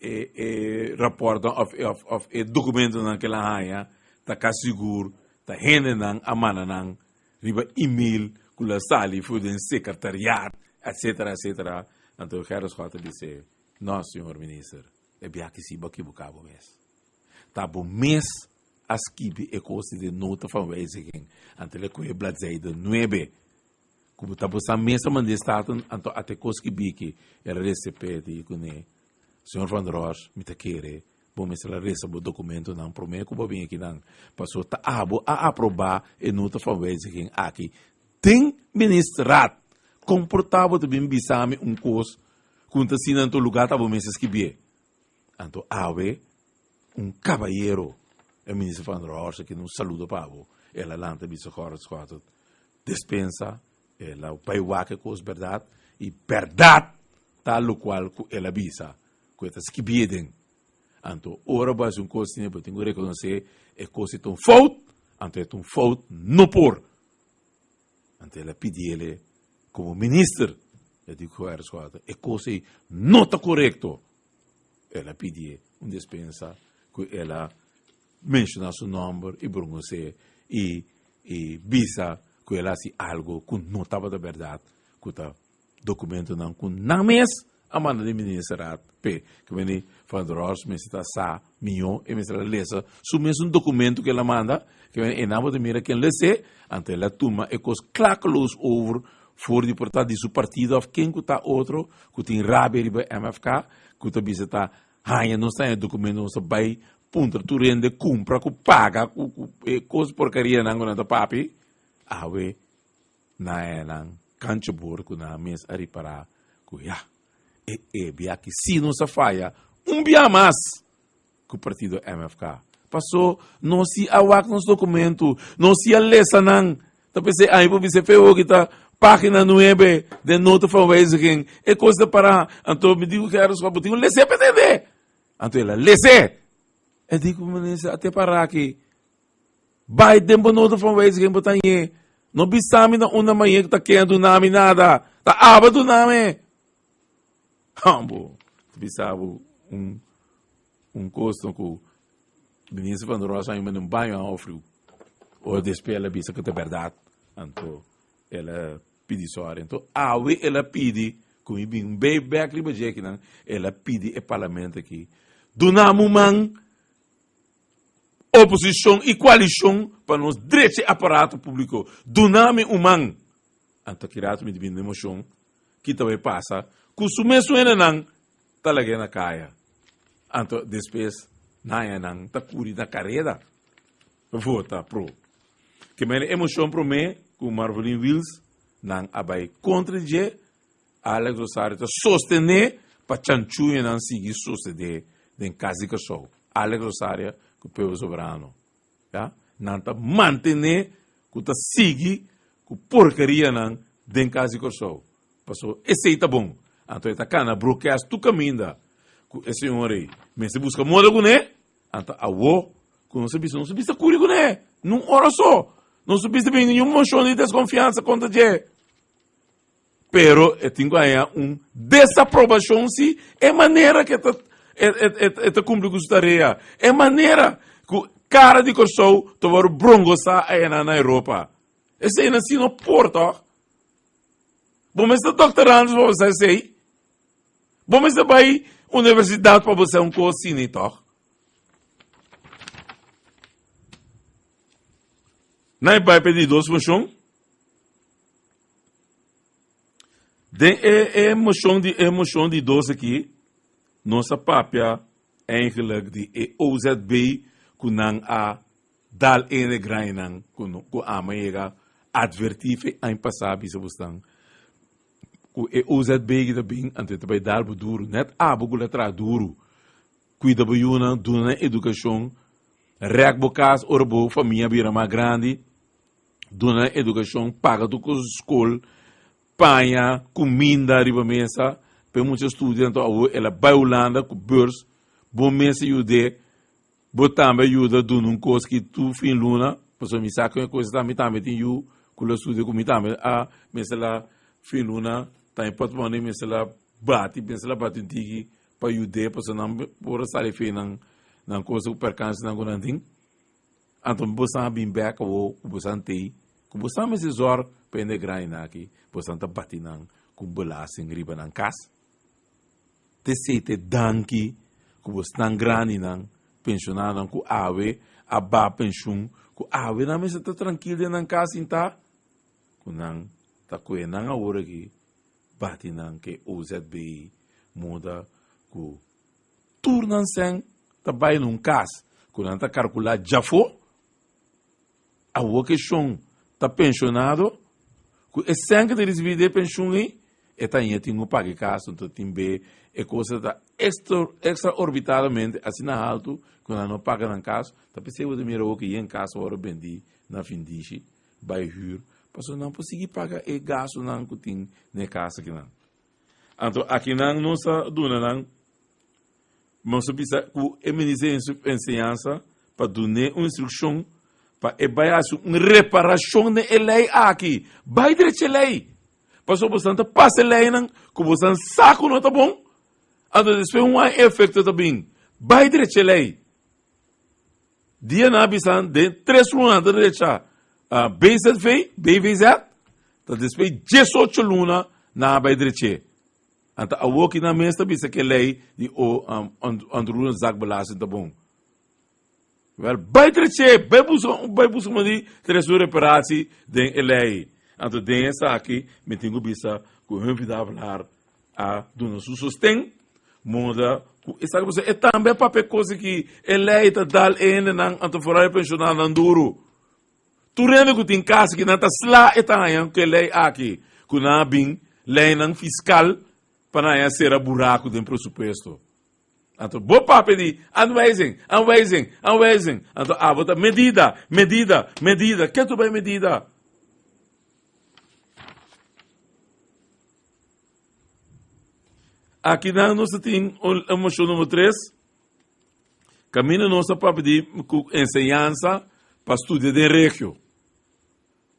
E e raportnan of of of e dokumentonan ke el a haña ta kasi sigur ta hendenan a manda nan riba email ku lo a sali for den sekretariat etsetera etsetera. Anto Gerrit Schotte bis'é, No, señor minister, e biaha si bo a kibuká bo mes. Ta bo mes a skibi e kos di den nota van wijziging. Anto el a kohe bladzijde nuebe. Ku bo ta bo sa mes a mand'é Staten, anto ate kos ki biki el a resepé di kuné, Señor Van der Horst, mi ta kere bo mester a resa bo dokumentonan promé ku bo a bin akinan, pasobra ta abo a aprobá e nota van wijziging aki den Ministerraad. Kon por ta bo ta bin bisa mi un kos ku no ta asina anto lugá ta bo mes a skibié? Anto awe un kabayero, e Minister Van der Horst aki, un saludo pa bo, el a lanta bisa Gerrit Schotten, Despensa, el a bai wak e kos bèrdat, i bèrdat ta lokual ku el a bisa, ku e ta skibié den. Anto, ora bo hasi un kos asina, bo tin ku rekonosé e kos ei ta un fout, anto e ta un fout no por. Anto el a pidi el komo minister, el di ku Gerrit Schouten, e kos ei no ta korekto. El a pidié un despensa ku el a menshoná su nòmber i brongos'é i i bisa ku el a hasi algu ku no tabata bèrdat, ku ta dokumentonan ku nan mes a manda di ministerat p'e. Ke meni Van der Horst mester ta sa mihó, e mester a lesa su mesun dokumento ku el a manda, ke meni einan bo ta mira ken les'é, anto el a tuma e kos klakeloos over for di por ta di su partido òf ken ku ta otro ku tin rabia riba MFK ku ta bisa ta Haña nos ta haña documento nos ta bay puntra tur hende cumpra cu paga cu cu e cos porcarianan cu nan ta papi awe na haña nan cancha bor cu nan mes a ripara cu ya e e biaki si nos a faya un bia mas cu partido MFK paso nos si a wak nos documento nos si a lesa nan Ta p'esei ami por bisa fe hopi ta pagina nuebe den nota van wijziging. E kos ta pará. Anto mi di ku Gerrit Schop, bo tin ku les'é pa tende. Anto el a les'é. E di ku minister, a te pará aki. Bai den bo nota van wijziging bo ta hañ'é. No bisa mi na unda mañé ku ta ken a duna mi nada. Ta abo a duna mi. Hambo. Ta bisa bo un un kos no ku Minister van der Ross a manda un baño a ofriu. Ora despues el a bisa ku ta bèrdat, anto el a pidi sòri. Anto awe el a pidi ku mi bin bay bèk riba dje akinan, el a pidi e parlamento aki, duna mi un man, oposishon i koalishon pa nos drecha e aparato públiko. Duna mi un man. Anto ki rato mi ta bini den emoshon, ki ta bay pasa ku su mesun hendenan ta lag'é na kaya. Anto despues naña nan ta kuri na kareda vota pro. Ke mene emocion prome ku Marvelin Wiels nan a bai kontra di dje, Alex Rosario ta sostene pa chanchuñanan sigui sosede den Kas di Kòrsou. Alex Rosario ku Pueblo Soberano. Ya, nan ta mantené ku ta sigui ku porkerianan den Kas di Kòrsou. Pasobra esei ta bon. Anto e ta kana brokès tur kaminda ku e señor ei mester buska moda kuné. Anto awo ku nos a bisa, nos a bisa kuri kuné nun ora so. Nos a bisa bin ningun moshon di deskonfiansa kontra dje. Pero e tin ku haña un desaprobashon si e manera ku e ta e ta kumpli ku su tarea, e manera ku. Kara di Kòrsou ta wòrdu brongosá ayana na Europa. Eseinan si no por tòg. Bo mester doctorandus pa bo sa esei? Bo mester bai universidat pa bo sa un kos asina tòg? Nan e bai pa e di dos moshon. Den e e moshon di e moshon di dos aki, nos a papia eigenlijk di e OZB ku nan a dal ene grainan ku no ku ama yega advertí fe aña pasá bisa bosnan ku e OZB ki ta bin anto e ta bai dal bo duru nèt abo ku la traha duru kuida bo yunan duna nan edukashon rèk bo kas ora bo famia bira mas grandi duna nan edukashon paga tur kos skol paña kuminda riba mesa pa e mucha studia anto awor el a bai Hulanda ku beurs bo mes a yud'é Bo tambe a yuda duna un kos ki tur fin luna, pasobra mi sa ku e kos ta, mi tambe tin yu ku lo studia ku mi tambe a mester la fin luna ta e portmone mester la bati, mester la bati un tiki pa yud'é pasobra nan por a sali fe nan nan kos ku perkansenan ku nan tin. Anto bo san a bin bèk awor ku bo san tei ku bo san mester zòrg pa hende grandinan aki, bo san ta bati nan ku belasting riba nan kas. T'esei t'e danki ku bosnan grandinan, penshonadonan ku awe a ba penshun, ku awe nan mester ta trankil den nan kas sintá, ku nan ta kohe nan awor aki bati nan ku e OZB moda ku tur nan sèn ta bai na un kas ku nan ta kalkulá djafó. Awor ku e shon ta penshonado, ku e sèn ku ta risibí di e penshun ei, e ta haña tin ku paga e kas, anto tin be e kos ta extraorbitadamente asina haltu ku nan no paga nan kas. Ta p'esei bo ta mira awor ku yen kas awor a bendí na findishi bai hür, pasobra nan por sigui paga e gastunan ku tin na e kas akinan. Anto akinan nos ta duna nan. Nos a bisa ku e minister di enseñansa pa dun'é un instrukshon pa e bai hasi un reparashon den e lei aki. Bai drecha e lei! Pasobra boso ta pasa e leinan ku boso sa ku no ta bon, anto despues un aña e efekto ta bin. Bai drecha e lei! Dia nan a bisa den tres luna nan ta drecha BZV, BVZ, ta despues diesocho luna nan a bai drech'é. Anto awor ki nan mes ta bisa ke lei di onroerend zaakbelasting ta bon. Wel, bai treche, bai buska, bai buska man di trece un reparatie den e lei. Anto den esaki mi tin ku bisa ku Humphrey Davelaar a duna su sosten, moda ku esaki pasobra e tambe a papia kos aki, e lei ta dal e hendenan, anto foral e pensionadonan duru. Tur hende ku tin kas aki nan ta sla e ta haña ku e lei aki ku nan a bin leinan fiskal pa nan haña sera buraku den presupuesto. Anto bo papia di aanwijzing, aanwijzing, aanwijzing. Anto abo ta medida, medida, medida. Ke tur bai medida? Aki nan nos ta tin un moshon numero tres. Kaminda nos ta papia di ku enseñansa pa studia den regio.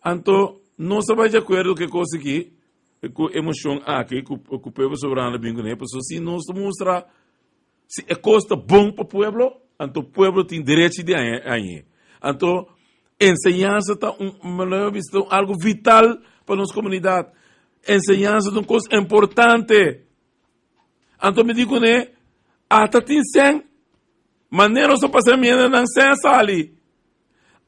Anto nos a bai di akuerdo ku e kos aki, ku e moshon aki ku ku pueblo soberano a bin kuné, pasobra si nos ta mustra si e kos ta bon pa pueblo, anto pueblo tin derechi di hañ'é. Anto enseñansa ta un, mi bisa ta un algu vital pa nos komunidat. Enseñansa ta un kos importante. Anto mi di kuné, Ata tin sèn, manera nos a pasa mienda nan sèn a sali.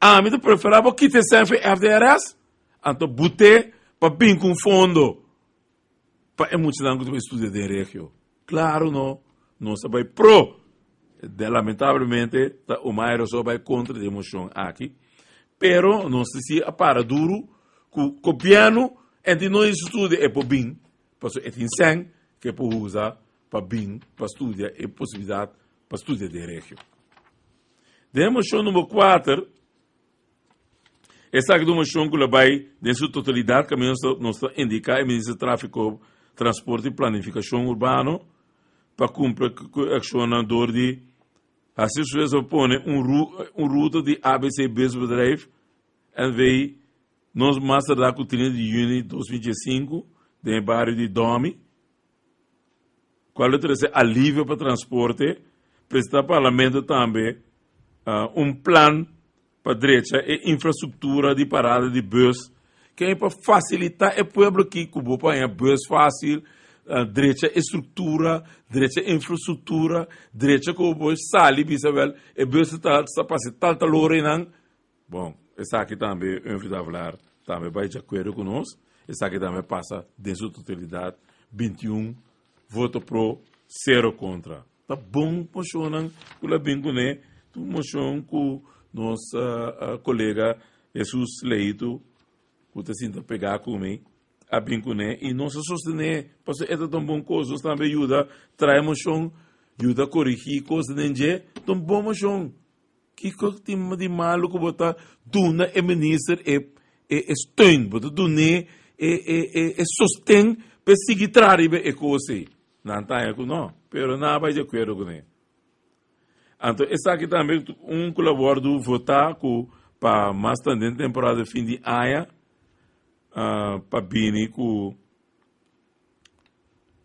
Ami ta preferá bo kita e sèn for FDRS, anto but'é pa bin ku un fondo pa e muchanan ku ta bai studia den regio. Klaro no, nos a bai pro. Lamentablemente ta Omairo so a bai kontra di e moshon aki, pero nos si a para duru ku gobièrnu en tin no studia e por bin. Pasobra e tin sèn ku e por usa pa bin pa studia e posibilidat pa studia den regio. Den e moshon number kuater, esaki ta un moshon ku lo bai den su totalidat kaminda nos ta indiká e Minister di Tráfiko, Transporte i Planifikashon Urbano pa kumpli ku e akshonnan dor di hasi esfuerso pa pone un ruta di ABC Busbedrijf NV. Nos mas tardá ku 30 di yüni 2015 den e bario di Domi, kual lo trese alivio pa transporte, presentá parlamento tambe. Un plan pa drecha e infrastruktura di parada di bus ke pa fasilitá e pueblo aki ku bo por haña bus fásil, drecha e struktura, drecha e infrastruktura, drecha ku bo por sali bisa wèl e bus ta ta pasa tal tal ora einan. Bon, esaki tambe Humphrey Davelaar tambe bai di akuerdo ku nos, esaki tambe pasa den su totalidat 21 voto pro, sero kontra. Ta bon moshonnan ku la bin kuné, ta un moshon ku nos kolega Jesus Leito ku ta sinta pegá ku mi a bin kuné i nos a sostené pasobra e ta ta un bon kos. Nos tambe yuda trae moshon, yuda korigí kos den dje, ta un bon moshon. Kiko tin di malu ku bo ta duna e minister e e steun, bo ta dun'é e e e sosten pa e sigui traha riba e kos ei? Nan ta haña ku no, pero nan a bai di akuerdo kuné. Anto esaki tambe un ku lo wòrdu votá ku pa mas tantu den temporada di fin di aña pa bini ku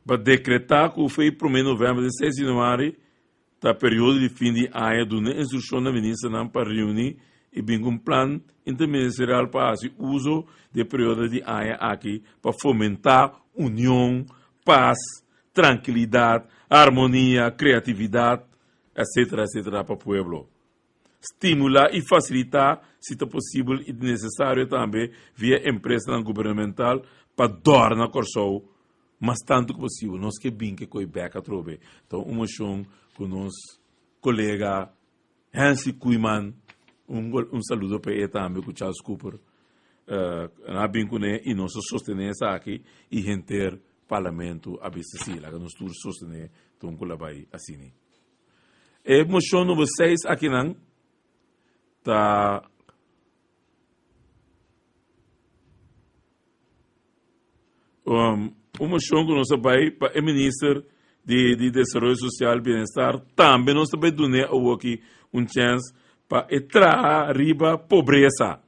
pa dekretá ku fei promé novèmber te seis di januari Ta periodo di fin di aña duna instrukshon na ministernan pa reuni i bin ku un plan interministerial pa hasi uso di e periodo di aña aki pa fomentá union, pas, trankilidat, harmonia, kreatividat, etcetera, etcetera pa pueblo. Stimulá i fasilitá, si ta posibel i nesesario tambe via empresanan gubernamental pa dòrna Kòrsou mas tantu ku posibel. Nos ke bin ke koi bèk atrobe. Ta un moshon ku nos kolega Hensley Koeiman, un un saludo pa e tambe ku Charles Cooper, nan a bin kuné i nos a sostené esaki i henter parlamento a bisa si, laga nos tur sostené ta un ku la bai asina. E moshon number seis akinan ta un moshon ku nos a bai pa e minister di di Desaroyo Sosial Bienestar tambe nos ta bai dun'é awoki un chèns pa e traha riba pobresa,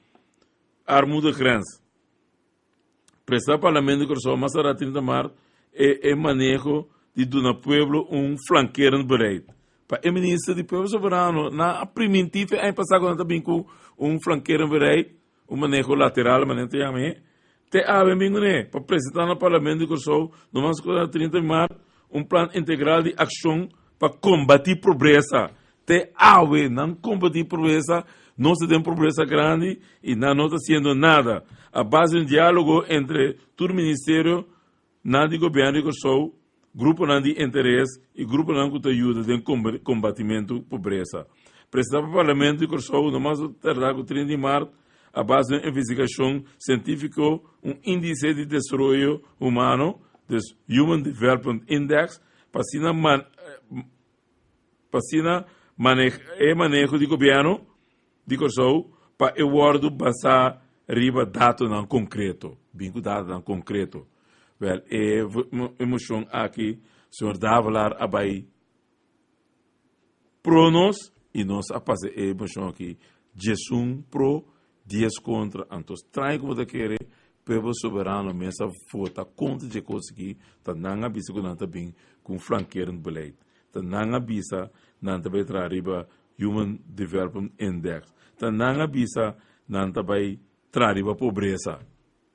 armoedegrens. Presta Parlamento di Kòrsou mas tardá 30 mart e e maneho di duna pueblo un flankerend beleid. Pa e minister di Pueblo Soberano nan a primintí fe aña pasá ku nan ta bin ku un flankerend beleid, un maneho lateral manera nan ta yama e, te awe bin kuné pa presentá na Parlamento di Kòrsou no mas ku 30 di mart un plan integral di akshon pa kombatí pobresa. Te awe nan kombatí pobresa, nos ta den pobresa grandi i nan no ta hasiendo nada. A base di un diálogo entre tur ministerio nan di gobièrnu di Kòrsou, gruponan di interes i gruponan ku ta yuda den kombatimentu pobresa. Presentá pa Parlamento di Kòrsou no mas tardá ku 30 di mart a base di un investigashon sientífiko un índise di desaroyo humano, dus Human Development Index, pa asina pa asina e maneho di gobièrnu di Kòrsou pa e wòrdu basá riba datonan konkreto, bin ku datonan konkreto. Wèl, e moshon aki señor Davelaar a bai pro nos i nos a pasa e moshon aki diesun pro, dies kontra. Anto straño ku bo ta kere Pueblo Soberano mes a vota kontra dje kos aki, ta nan a bisa ku nan ta bin ku un flankerend beleid. Ta nan a bisa nan ta bai traha riba Human Development Index. Ta nan a bisa nan ta bai traha riba pobresa.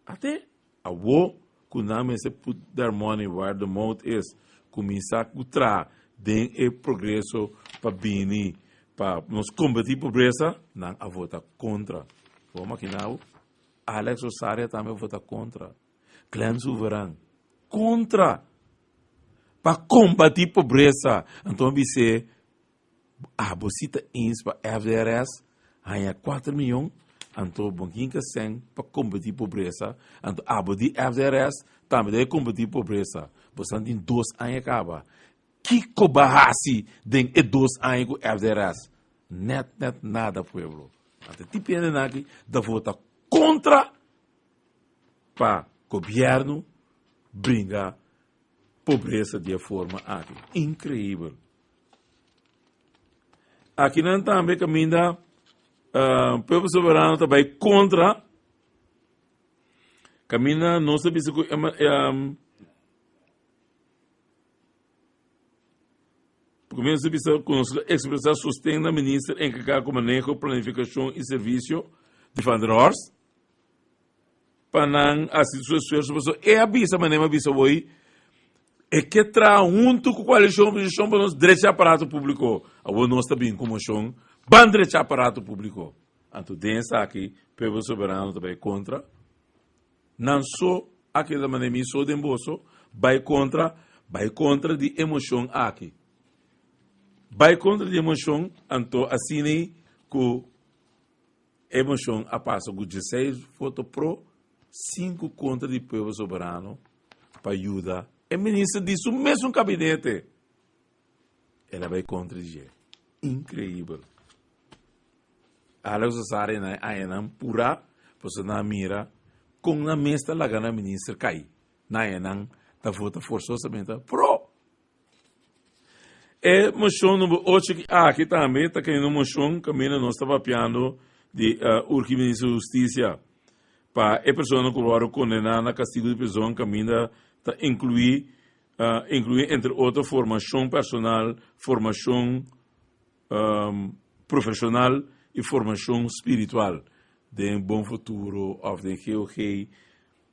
Ate awo ku nan mester put their money where the mouth is, kuminsá ku traha den e progreso pa bini pa nos kombatí pobresa, nan a vota kontra. Bo makina bo? Alex Rosaria tambe a vota kontra. Glenn Souveran, kontra! Pa kombatí pobresa. Anto mi bis'é, abo si ta eens pa FDRS haña kuater miyon, anto bo kin ka sèn pa kombatí pobresa, anto abo di FDRS tambe debe kombatí pobresa. Bo san tin dos aña kaba. Kiko bo a hasi den e dos aña ku FDRS? Nèt nèt nada pueblo. Anto e tipo hendenan aki ta vota kontra pa gobièrnu bringa pobresa di e forma aki. Inkreibel. Akinan tambe kaminda Pueblo Soberano ta bai kontra kaminda nos ta bisa ku komienso ta bisa ku nos lo ekspresá sosten na minister enkargá ku maneho, planifikashon i servisio di Van der Horst pa nan hasi su esfuerso pasobra e a bisa manera mi a bisa hoy e ke traha huntu ku koalishon oposishon pa nos drecha aparato públiko. Awor nos ta bin ku moshon ban drecha aparato públiko. Anto den esaki Pueblo Soberano ta bai kontra. Nan so a keda manera mi so den boso, bai kontra, bai kontra di e moshon aki. Bai kontra di e moshon, anto asina ku e moshon a pasa ku dieseis voto pro, sinku kontra di Pueblo Soberano pa yuda e minister di su mesun kabinete. El a bai kontra di dje. Inkreibel. Alex Osaria na e añanan purá, pasobra nan a mira kon nan mes ta laga nan minister kai. Na añanan ta vota forsosamente pro. E moshon number ocho aki tambe ta kende un moshon kaminda nos ta papiando di urgi minister di hustisia pa e persona ku wòrdu kondená na kastigu di prizòn kaminda ta inkluí inkluí entre otro formashon personal, formashon profeshonal i formashon spiritual den Bon Futuro òf den GOG.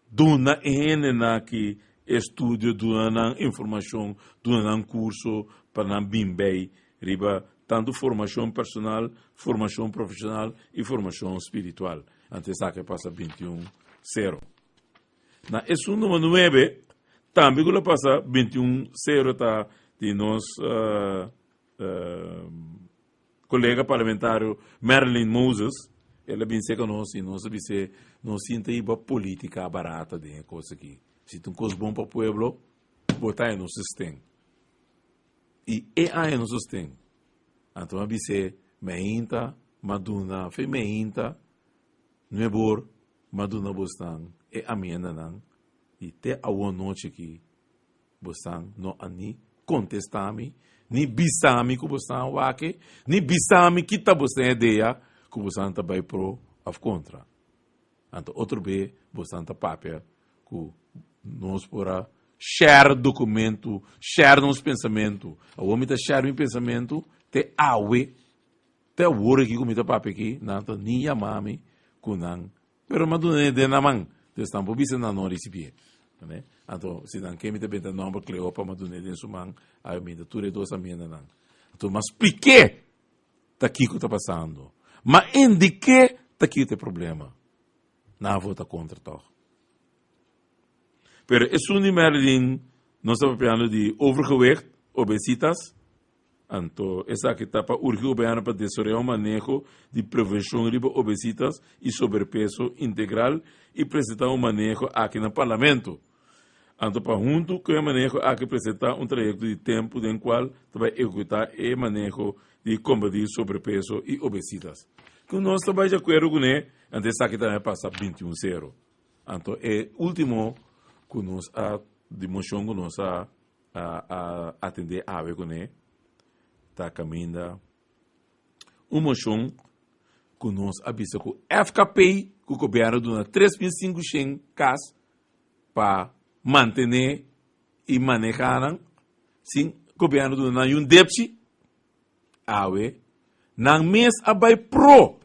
Duna e hendenan aki estudio, duna nan informashon, duna nan kurso pa nan bin bei riba tantu formashon personal, formashon profeshonal i formashon spiritual. Anto esaki a pasa 21 sero. Na esun number nuebe, tambe ku lo pasa 21 sero ta di nos kolega parlamentario Marilyn Moses, el a bin seka nos i nos a bis'é no sinta hiba politica barata den e kos aki. Si ta un kos bon pa pueblo, bo ta haña nos sosten. I e haña nos sosten. Anto mi a bis'é, mi ainta m'a duna fe mi ainta nuebor m'a duna bosnan e amiendanan i te awor nochi aki Bosan no a ni kontestá mi, ni bisa mi ku bosan a wak, ni bisa mi ki ta bosan idea ku bosan ta bai pro òf kontra. Anto otro be bosan ta papia ku nos por a share dokumentu, share nos pensamentu. Awor mi ta share mi pensamentu te awe, te awor aki ku mi ta papia aki, nan ta ni yama mi ku nan Pero m'a duna e den nan man, dus nan por bisa nan no ricibié. Tende? Anto, si nan ke mi ta benta nomber Cleopa, m'a dun'é den su man, awe mi ta tur e dos amiendanan. Anto m'a spliké ta kiko ta pasando. M'a indiké ta kiko ta e problema. Nan a vota kontra tòg. Pero esun di Marilyn, nos ta papiando di overgewicht, obesitas, Anto esaki ta pa urgi gobièrnu pa desaroyá un maneho di prevenshon riba obesitas i sobrepeso integral i presentá un maneho aki na Parlamento. Anto pa huntu ku e maneho aki presentá un trayekto di tempu den kual ta bai ehekutá e maneho di kombatí sobrepeso i obesitas. Ku nos ta bai di akuerdo kuné, anto esaki tambe pasa 21 sero. Anto e último ku nos a di moshon ku nos a a atendé awe kuné ta kaminda un moshon ku nos a bisa ku FKP ku gobièrnu duna 3500 kas pa mantené i manehá nan sin gobièrnu duna nan un depchi awe nan mes a bai pro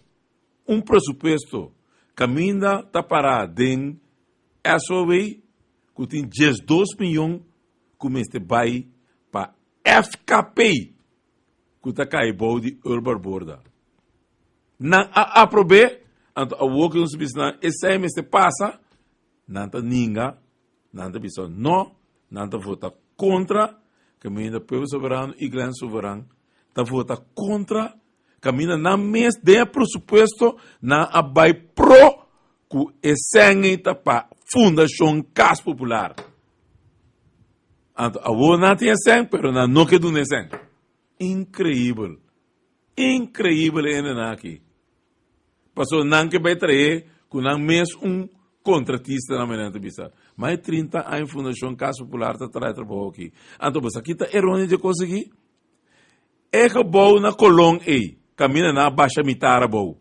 un presupuesto kaminda ta pará den SOW ku tin 12 miyon ku mester bai pa FKP ku ta kai bou di Earl Barborda. Nan a aprob'é, anto awor ku nos bisa nan esei mester pasa, nan ta ninga, nan ta bisa no, nan ta vota kontra, kaminda Pueblo Soberano i Glenn Soveran ta vota kontra, kaminda nan mes den e presupuesto nan a bai pro ku e sèn ei ta pa Fundashon Kas Popular. Anto awor nan tin e sèn, pero nan no ke duna e sèn. Inkreibel. Inkreibel e hendenan aki. Pasobra nan ke bai trae ku nan mes un kontratista nan manera ta bisa. Mas di 30 aña Fundashon Kas Popular ta traha e trabou aki. Anto bo sa ki ta eronia dje kos aki? E gebou na Colon ei, kaminda nan a basha mitar abou.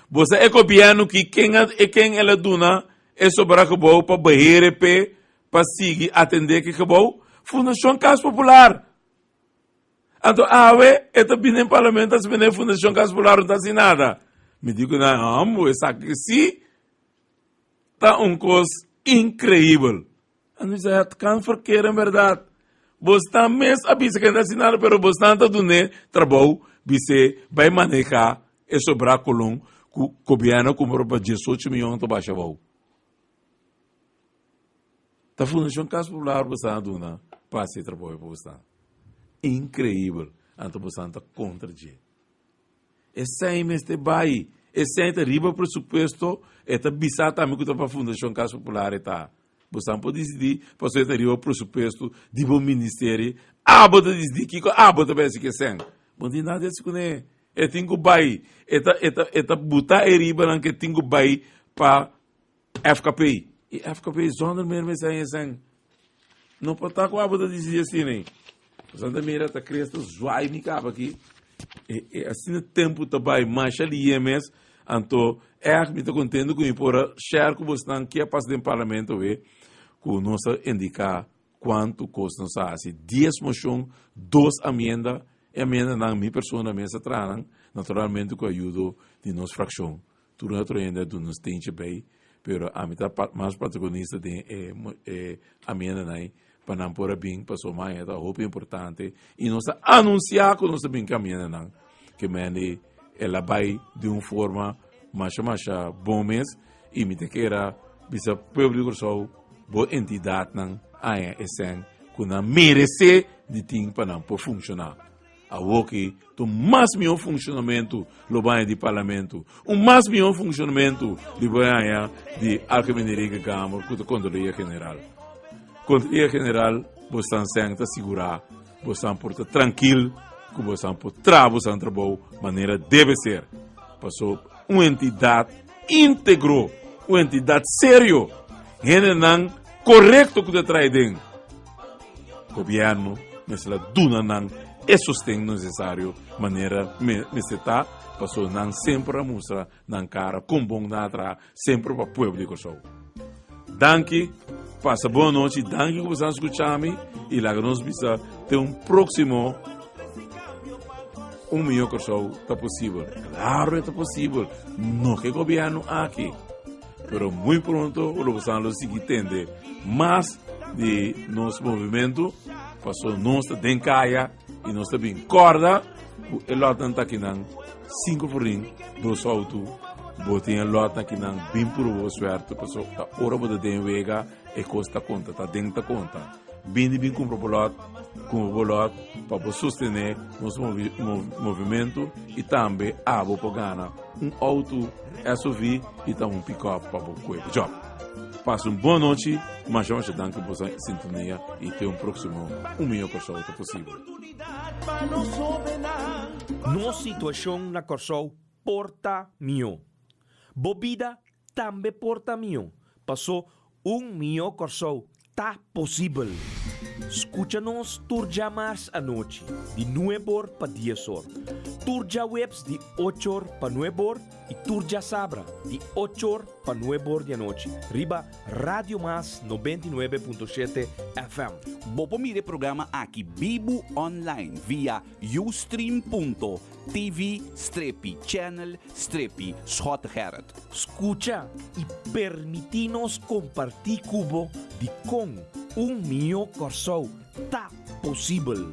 Bo sa e gobièrnu ki ken a e ken el a duna e sobra gebou pa behere p'e pa sigui atendé ki gebou? Fundashon Kas Popular! Anto awe e ta bini den parlamento a spende Fundacion Cas Popular no ta haci nada. Mi di cu nan, hombo, esaki si ta un cos increibel. Anto mi bisa, het kan verkeer en berdad. Bosnan mes a bisa cu e no ta haci nada, pero bosnan ta dun'e trabou, bis'e bay maneha e sobra colon cu gobierno a cumpra pa diesocho miyon ta basha abou. Ta Fundacion Cas Popular bo a duna pa haci e trabou pa bo. Increibel. Anto bo ta contra dje. Esei mester bai. Esei ta riba presupuesto, e ta bisa tambe cu ta pa Fundacion Cas Popular e ta. Bo por dicidi pasobra e ta riba presupuesto di bo ministerio. Abo ta dicidi kico abo ta bay haci cu e cen. Bo no tin nada di haci cune. E tin cu bai. E ta, e ta, e ta buta e ribanan cu e tin cu bai pa FKP. I FKP zonder meer mester haña esnan. No por ta ku abo ta disidí asina ei. Santa mira ta kres ta zwaai mi kaba aki. E, e asina tempu ta bai masha lié mes. Anto ègt mi ta kontento ku mi por a share ku bosnan ke a pasa den parlamento awe ku nos a indiká kuantu kos nos a hasi. Dies moshon, dos amienda. E amiendanan mi persona mes a traha nan, naturalmente ku ayudo di nos frakshon. Tur otro hende a duna un steentje bij, pero ami ta mas protagonista den e e amiendanan ei pa nan por a bin pasobra maña ta hopi importante y nos a anuncia cu nos ta bin cu amiendanan ke mende el a bay di un forma masha masha bon mes y mi ta kera bisa pueblo di Kòrsou bo entidadnan haña e sèn cu nan merece di tin pa nan por funciona. Awoki ta un mas mihó funshonamentu lo bai haña di Parlamento, un mas mihó funshonamentu di bai haña di Algemene Rekenkamer ku ta Kontroleria General. Kontroleria General bosnan sèn ta sigurá bosnan por ta trankil ku bosnan por traha bosnan trabou manera debe ser. Paso un entidat íntegro, un entidat serio, hendenan korekto ku ta traha den. Gobierno mester a duna nan e sosten necesario manera mester ta, pasobra nan semper a mustra nan cara con bon nan a traha semper pa pueblo di Kòrsou. Danki, pasa bon anochi, danki ku boso a skucha mi i laga nos bisa te un próksimo Un Mihó Kòrsou ta posibel. Klaro e ta posibel, no ke gobierno aki. Pero muy pronto lo boso lo sigui tende mas di nos movimento, paso nos ta den kaya i nos ta bin korda ku e lotnan ta kinan 5 florin, dos auto, bo tin e lotnan kinan bin puru bo suerte, paso ta ora bo ta den wega e kos ta konta, ta den ta konta. Bin di bin kumpra bo lot, kumpra bo lot pa bo sostené nos movimento i tambe abo por gana un auto SUV i ta un pick-up pa bo kue bo job. Pasa un bon nochi, masha masha danki pa boso sintonia i te un próksimo Un Mihó Kòrsou ta posibel.
Nos situashon na Kòrsou por ta mihó. Bo bida tambe por ta mihó, pasó Un Mihó Kòrsou ta posibel. Skucha nos tur djamars anochi di nuebor pa diesor, tur djaweps di ochor pa nuebor i tur djasabra di ochor pa nuebor di anochi riba Radio Mas 99.7 FM.
Bo por mira e programa aki bibu online via ustream.tv strepi channel strepi Schottegerrit.
Skucha i permití nos kompartí ku bo dikon un mihó Kòrsou ta posibel.